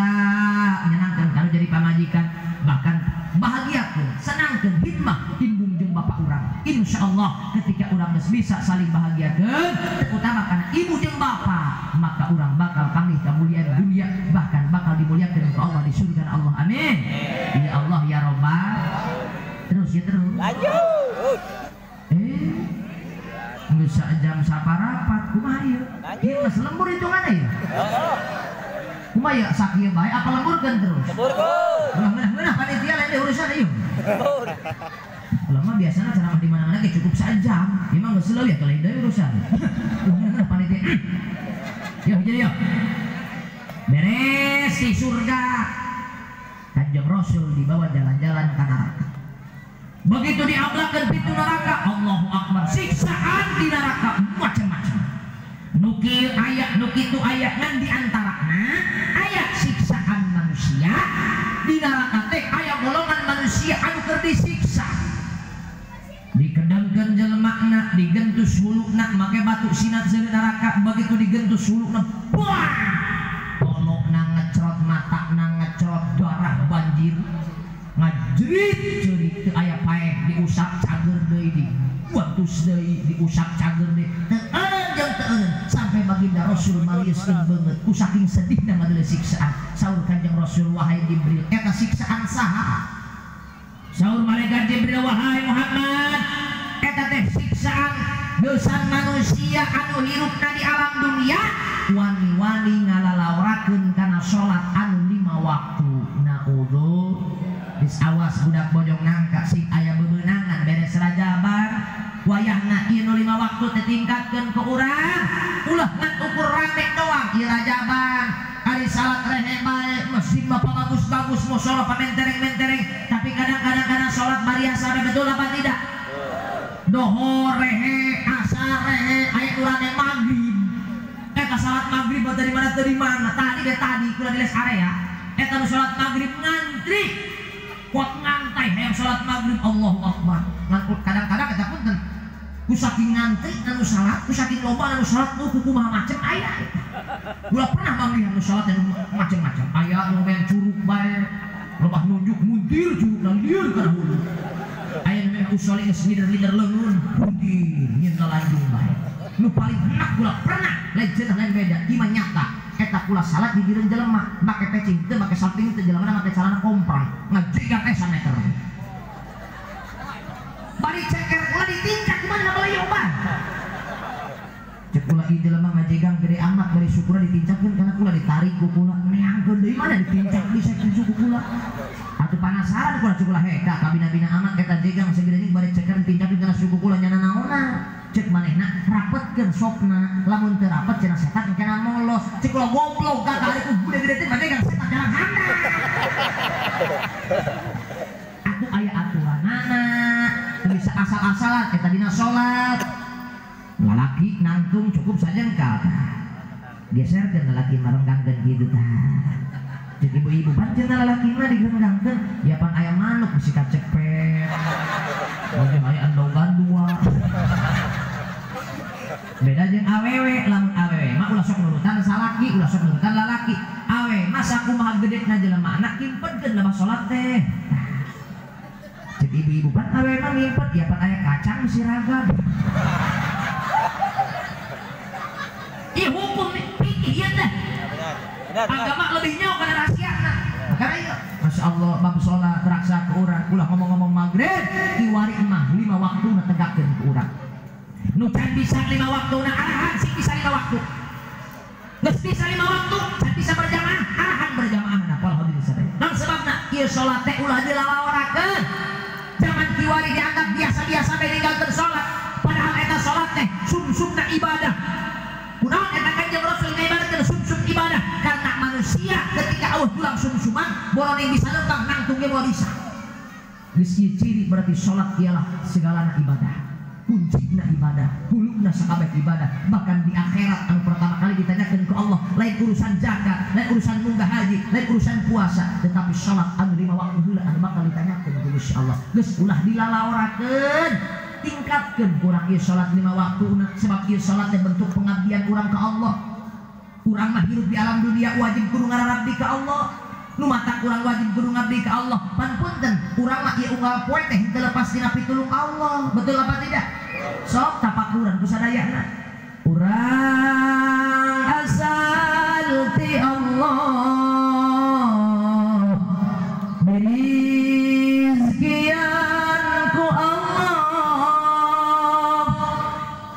A: nyenangkeun kanu jadi pamajikan bahkan bahagiakeun senangkeun hidmah indung jeung bapak urang. Insyaallah ketika urang geus bisa saling bahagiakeun terutama kana ibu jeung bapak maka urang bakal panggih kemuliaan dunia bahkan bakal dimuliakeun ku Allah di surga Allah. Amin. Ya Allah ya Rabbal. Terus ya terus.
B: Lanjut.
A: Geus jam saparapat kumaha ieu? Ieu geus lembur hitunganna ieu. Kumaha ieu sakieu bae apa lemburkeun terus?
B: Lemburkeun.
A: Ulah ngeunah-ngeunah panitia lain deui urusan ieu.
B: Lembur.
A: Ulah mah biasana ceramah di mana-mana ge cukup sajam. Ieu mah geus leuwih atuh lain deui urusan. Ulah ngeunah panitia. Yo jadi yo. Beres di surga. Kanjeng Rasul dibawa jalan-jalan ka neraka. Begitu diablakan pintu neraka, Allahu Akbar, siksaan di neraka macam-macam. Nukil ayat, nukitu ayat ngan diantarana ayat siksaan manusia di neraka teh aya golongan manusia anu keur disiksa. Dikedengkeun jelemana, digentus huluna make batu sinat seuri neraka, begitu digentus huluna, buah! Polokna ngecrot, matana ngecrot, darah banjir. Ngajerit ceurik teu aya paeh diusap cager deui diwantus deui diusap cager deui teu eureun jeung teu eureun sampai baginda Rasul malieuskeun beungeut ku saking sedihna ngadeuleu siksaan. Saur Kanjeng Rasul, wahai Jibril eta siksaan saha? Saur malaikat Jibril, wahai Muhammad eta teh siksaan dosa manusia anu hirupna di alam dunia wani-wani ngalalaurakeun kana salat anu 5 waktu. Naudzu. Awas budak bojong nangka sing aya bebenangan beres rajaban wayahna ieu nu 5 waktu teh tingkatkeun ke urang ulah ngan ukur rame doang ieu rajaban ari salat rehe bae masjid mah bagus-bagus musala pamentereng-mentereng tapi kadang-kadang kana salat bariasa betul apa tidak? Dohor rehe asar rehe aya urang yang maghrib eta salat maghrib dari mana dari mana tadi be tadi kula di les area eta nu salat maghrib ngantri kuat ngantai hayang salat maghrib Allahu Akbar. Kadang-kadang eta punten ku saking ngantri anu salat ku saking loba anu salat nu kumaha macem aya. Ulah pernah manggih anu salat anu macem-macem aya nu main curug bae loba nunjuk muntir curugna lieur kana hulu. Aya nu main usoli geus lider-lider leungeun muntir nyeun lanjung bae. Nu paling enak kula pernah legend lain beda ieu mah nyata. Eta kula salat di gireun jelema make peci teu make samping teu jelema make celana komprang ngajigang teh sameter bari ceker kula ditincak kumaha balayo ban cek kula ieu jelema ngajigang gede amat bari syukurna ditincakkeun kana kula ditarik ku kula neangkeun deui mana ditincak bisa ku kula atuh panasaran kula cek kula heh ka kabina-bina amat eta jegang segede ini bari ceker ditincakkeun kana suku kula nyana naonna cek manehna rapetkeun sopna lamun teu rapet cenah setan kana molos cek kula goblok ka kali ku gede-gede teh madegang setan jalan handap atuh aya aturanana teu bisa asal-asalan eta dina salat lalaki nangtung cukup sajengkal geserkeun lalaki marenggangkeun kitu tah cek ibu-ibu pan cenah lalaki mah digenggangkeun ya pan aya manuk bisi kacepet oge aya endogan dua. Beda jeung awewe, lamun awewe mah ulah sok nurutan salaki, ulah sok nurutan lalaki. Awewe mah sakumaha gedena jelema anak kimpetkeun lemah salat teh. Cek ibu-ibu pan awewe mah ngimpet ya pan aya kacang bisi ragam. Ih hukum fikih ieu teh. Agama lebih nyawa kana rahasiana. Makana ieu Masya Allah bab salat raksa ke urang ulah ngomong-ngomong maghrib kiwari mah 5 waktuna tegakkeun ke urang. Nu can bisa 5 waktuna arahan sing bisa 5 waktu. Geus bisa 5 waktu can bisa berjamaah arahan berjamaahna pola hadirin sadaya. Naon sebabna ieu salat teh ulah dilalaorakeun. Zaman kiwari dianggap biasa-biasa bae ninggalkeun salat padahal eta salat teh sumsumna ibadah. Kunaon eta Kanjeng Rasul ngaibaratkeun sumsum ibadah karena manusia ketika eueuh tulang sumsuman boroning bisa lempang nangtung ge moal bisa. Geus ieu ciri berarti salat ialah segalana ibadah. Kuncina ibadah, huluna sakabeh ibadah. Bahkan di akhirat anu pertama kali ditanyakan ke Allah lain urusan zakat, lain urusan munggah haji, lain urusan puasa, tetapi salat anu 5 waktu heula anu bakal ditanyakeun ku Gusti Allah. Geus ulah dilalaorakeun, tingkatkeun kurang ieu salat 5 waktuna sebab ieu salat teh bentuk pengabdian urang ka Allah. Urang mah hirup di alam dunia wajib kudu ngararabdi ka Allah. Nu matak urang wajib kudu ngabdi ka Allah. Pan punten, urang mah ieu unggal poe teh henteu lepas dina pitulung Allah. Betul apa tidak? Sok tapakuran ku sadayana. Urang asal ti Allah dirizkian ku Allah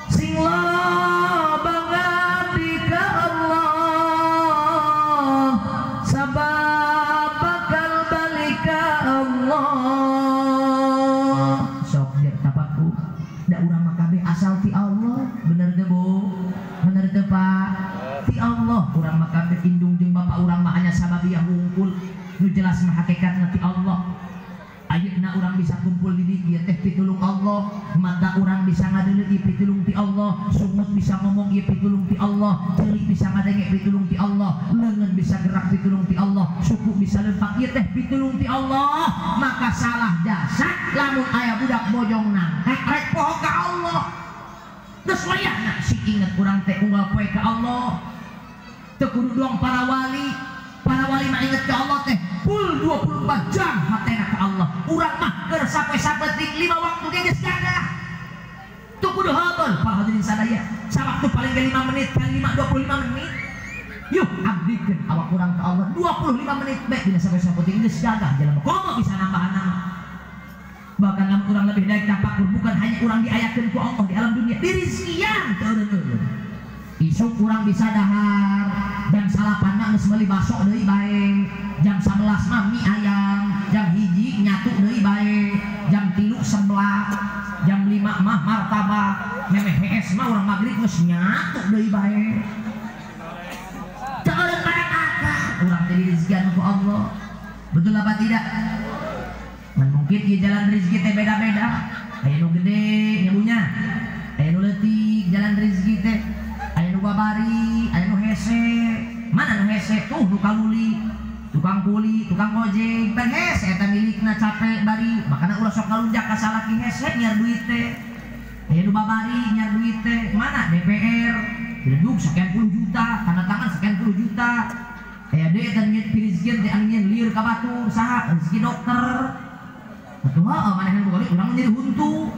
A: sing loba ngabdi ka Allah sabab bakal balik ka Allah. Sok jer tapakur da urang mah kabeh asal ti Allah. Bener teu Bu? Bener teu Pak? Ti Allah urang mah kabeh indung jeung bapak urang mah hanya sababiyah wungkul. Nu jelas mah hakikatna ti Allah. Ayeuna urang bisa kumpul di dieu teh pitulung Allah, mata urang bisa ngadeuleu ieu pitulung ti Allah, sungut bisa ngomong ieu pitulung ti Allah, ceuli bisa ngadenge pitulung ti Allah, leungeun bisa gerak pitulung ti Allah, suku bisa lempang ieu teh pitulung ti Allah. Maka salah jasa lamun aya budak bojong nangkek rek poho ka Allah. Geus wayahna si inget urang teh unggal poe ka Allah. Teu kudu doang para wali. Para wali mah inget ka Allah teh full 24 jam hatena ka Allah. Urang mah keur sapoe-sapeting 5 waktu ge geus gagah. Teu kudu heubeul para hadirin sadaya. Sawaktu paling ge 5 menit kali 5 25 menit. Yuh abdikeun awak urang ka Allah 25 menit bae dina sapoe-sapeting geus gagah jelema. Komo bisa nambahan nama. Bahkan lamun urang lebih daek tapakur bukan hanya urang diayakeun ku Allah di alam dunia, dirizkian teu eureun-eureun. Isuk urang bisa dahar jam salapan geus meuli baso deui bae, jam 11 mah mie ayam, jam 1 nyatu deui bae, jam 3 seblak, jam 5 mah martabak, memeh hees mah urang magrib geus nyatu deui bae. Teu eureun barang akal urang teh dirizkian ku Allah. Betul apa tidak? Man mungkin ieu jalan rezeki teh beda-beda. Aya nu gede nyabunya, aya nu leutik jalan rezeki teh. Aya nu babari, aya nu hese. Mana nu hese? Tuh nu kaluli, tukang kuli, tukang ojek, teh hese eta milikna capek bari. Makana ulah sok ngalunjak ka salaki hese nyiar duit teh. Aya nu babari nyiar duit teh. Mana DPR? Diledug sekian puluh juta, tanda tangan sekian puluh juta. Aya deui eta nyieun pirizkian teh anu nyieun lieur ka batur, saha? Rezeki dokter. Atuh heueuh manehna boga urang nyeri huntu.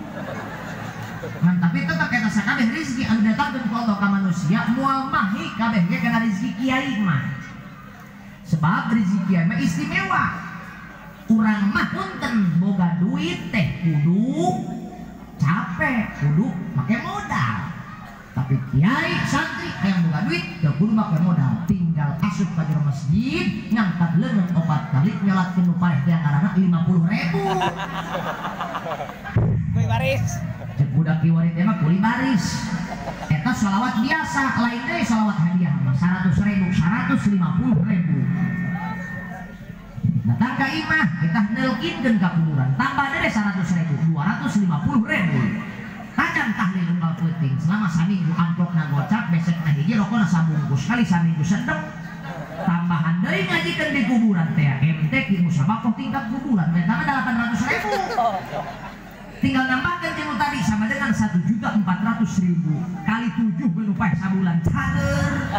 A: Man, tapi tetap eta sakabeh rezeki anu datangkeun ku Allah ka manusia moal mahi kabeh ge kana rezeki kiai mah. Sebab rezeki kiai mah istimewa. Urang mah punten boga duit teh kudu capek, kudu make modal. Tapi kiai santri hayang boga duit teu kudu make modal, tinggal asup ka jero masjid ngangkat leungeun 4 kali nyolatkeun nu paeh teh ngaranna 50.000.
B: Kuli baris.
A: Cek budak kiwari teh mah kuli baris. Eta sholawat biasa, lain deui sholawat hadiah mah 100.000, 150.000. Datang ka imah, kita nelkinkeun ka kuburan, tambah deui 100.000, 250.000. Tajam tahlil unggal peuting selama saminggu amplopna gocap, besekna hiji rokona sabungkus kali saminggu sedeng. Tambahan deui ngajikeun di kuburan teh MTQ musabaqah tingkat kuburan mentana 800.000. Tinggal nambahkan jeung tadi sama dengan 1.400.000 kali 7 geus paeh sabulan cager.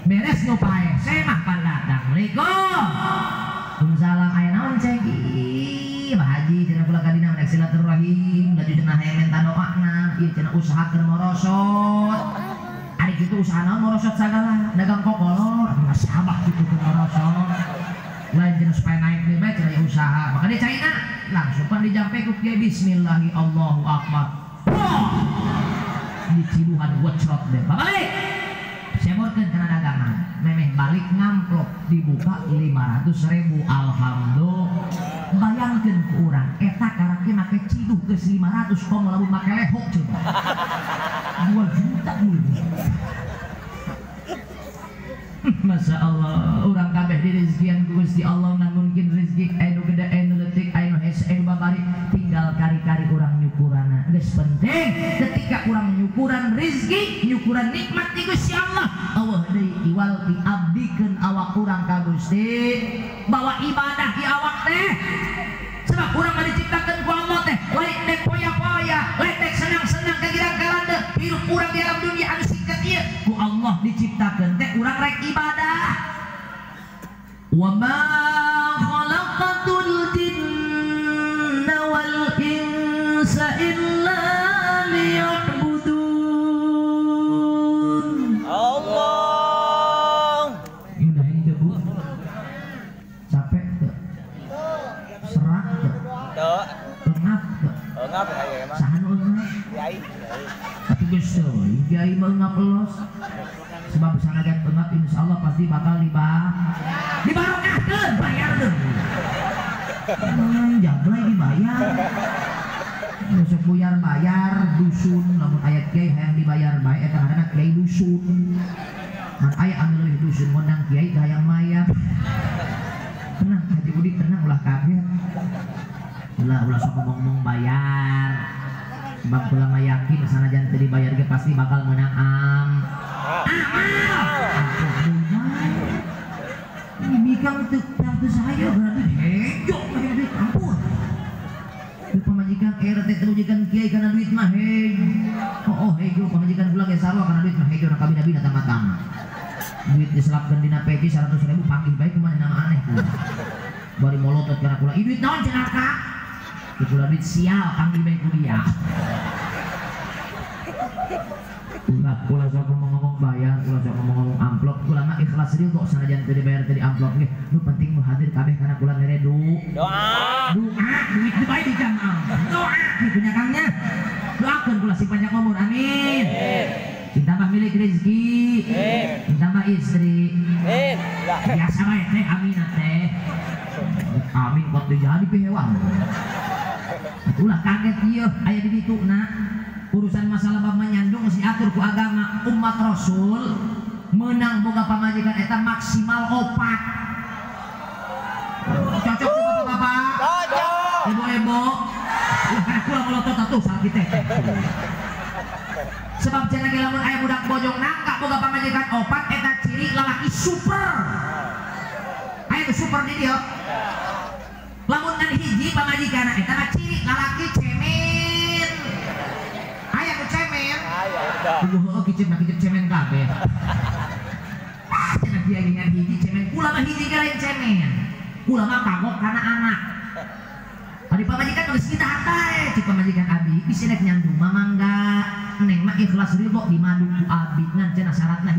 A: Beres nu paeh semah pandatang. Assalamualaikum. Waalaikumsalam. Aya naon ceng? Ih, Pak Haji cenah kula kadina rek silaturahim, laju cenah hayang menta doana, ieu cenah usaha keur morosot. Ari Ari kitu usaha naon morosot sagala, dagang kokolor, atuh sabah kitu teu morosot. Lain cenah supaya naik deui bae cenah usaha. Maka dia caina langsung pan dijampe ku kiai bismillahi Allahu akbar. Diciduhan wecrot deh. Balik. Seborkeun kana dagangan. Memeh balik ngamplop dibuka 500.000. Alhamdulillah. Bayangkeun ku urang eta karake make ciduh geus 500 komo lamun make lehok coba. 2 juta dulu. Masya Allah, urang kabeh direzekian ku Gusti Allah ngan mungkin rezeki anu gede anu leutik anu hese anu babari tinggal kari-kari urang nyukurana. Geus penting ketika urang nyukuran rezeki, nyukuran nikmat ti Gusti Allah. Allah deui iwal ti abdikeun awak urang ka Gusti, bawa ibadah di awak teh. Sebab urang mah diciptakeun ku Allah teh lain dek poya-poya, lain dek senang-senang kagirang kalande, hirup urang di alam dunia anu singkat ieu ku Allah diciptakeun teh urang rek ibadah. Wa ma khalaqatul jinna wal insa illa liya'budun.
B: Allah.
A: Indah ini Bu. Capek teu? Serak teu?
B: Teu.
A: Engap teu?
B: Engap aya mah.
A: Saha nu engap?
B: Kiai.
A: Tapi geus teuing kiai mah engap los. Sebab sanajan engap insyaallah pasti bakal dibarokahkeun bayar deui. Jablay dibayar. Besok buyar bayar dusun lamun aya kiai hayang dibayar bae eta ngaranna kiai dusun. Mun aya anu leuwih dusun ngondang kiai hayang mayar. Tenang Haji Budi tenang ulah kaget. Ulah ulah sok ngomong-ngomong bayar. Sebab kula mah yakin sanajan teu dibayar ge pasti bakal meunang amal. Ini bikang teu teu saya berarti hejo make duit ampun. Di pamajikan RT teu kiai kana duit mah hejo. Oh hejo pamajikan kula ge sarua kana duit mah hejo na kabina-bina tama-tama. Duit diselapkeun dina peci 100.000 panggih bae kumaha nama aneh kula. Bari molotot kana kula, "Ih duit naon cenah ka?" Di kula duit sial panggih bae ku dia. Ulah kula sok ngomong-ngomong bayar, kula sok ngomong-ngomong amplop, kula mah ikhlas ridho sanajan teu dibayar teu di amplop ge. Nu penting nu hadir kabeh kana kula mere doa. Doa duit teu bae dijangkau. Doa kitu nya Kang nya. Doakeun kula sing panjang umur, amin. Cinta mah milik rezeki. Cinta mah istri. Biasa bae teh amin teh. Amin kok teu jadi pihewang. Ulah kaget ieu aya di ditu na. Urusan masalah bab menyandung mesti atur ku agama. Umat Rasul menang boga pamajikan eta maksimal 4. Cocok ku bapak-bapak? Cocok. Ibu-ibu. Ulah kula melotot atuh sakit teh. Sebab cenah ge lamun aya budak bojong nangka boga pamajikan 4 eta ciri lalaki super. Aya nu super di dieu. Lamun ngan hiji pamajikanna eta mah ciri lalaki cemen. Aya nu cemen. Aya kicip mah kicip cemen kabeh. Ah cenah kiai ngan hiji cemen, kula mah hiji ge lain cemen. Kula mah kagok kana anak. Ari pamajikan geus kita bae, cik pamajikan abi bisi rek nyandung mah mangga. Neng mah ikhlas ridho dimadu ku abi ngan cenah syaratna.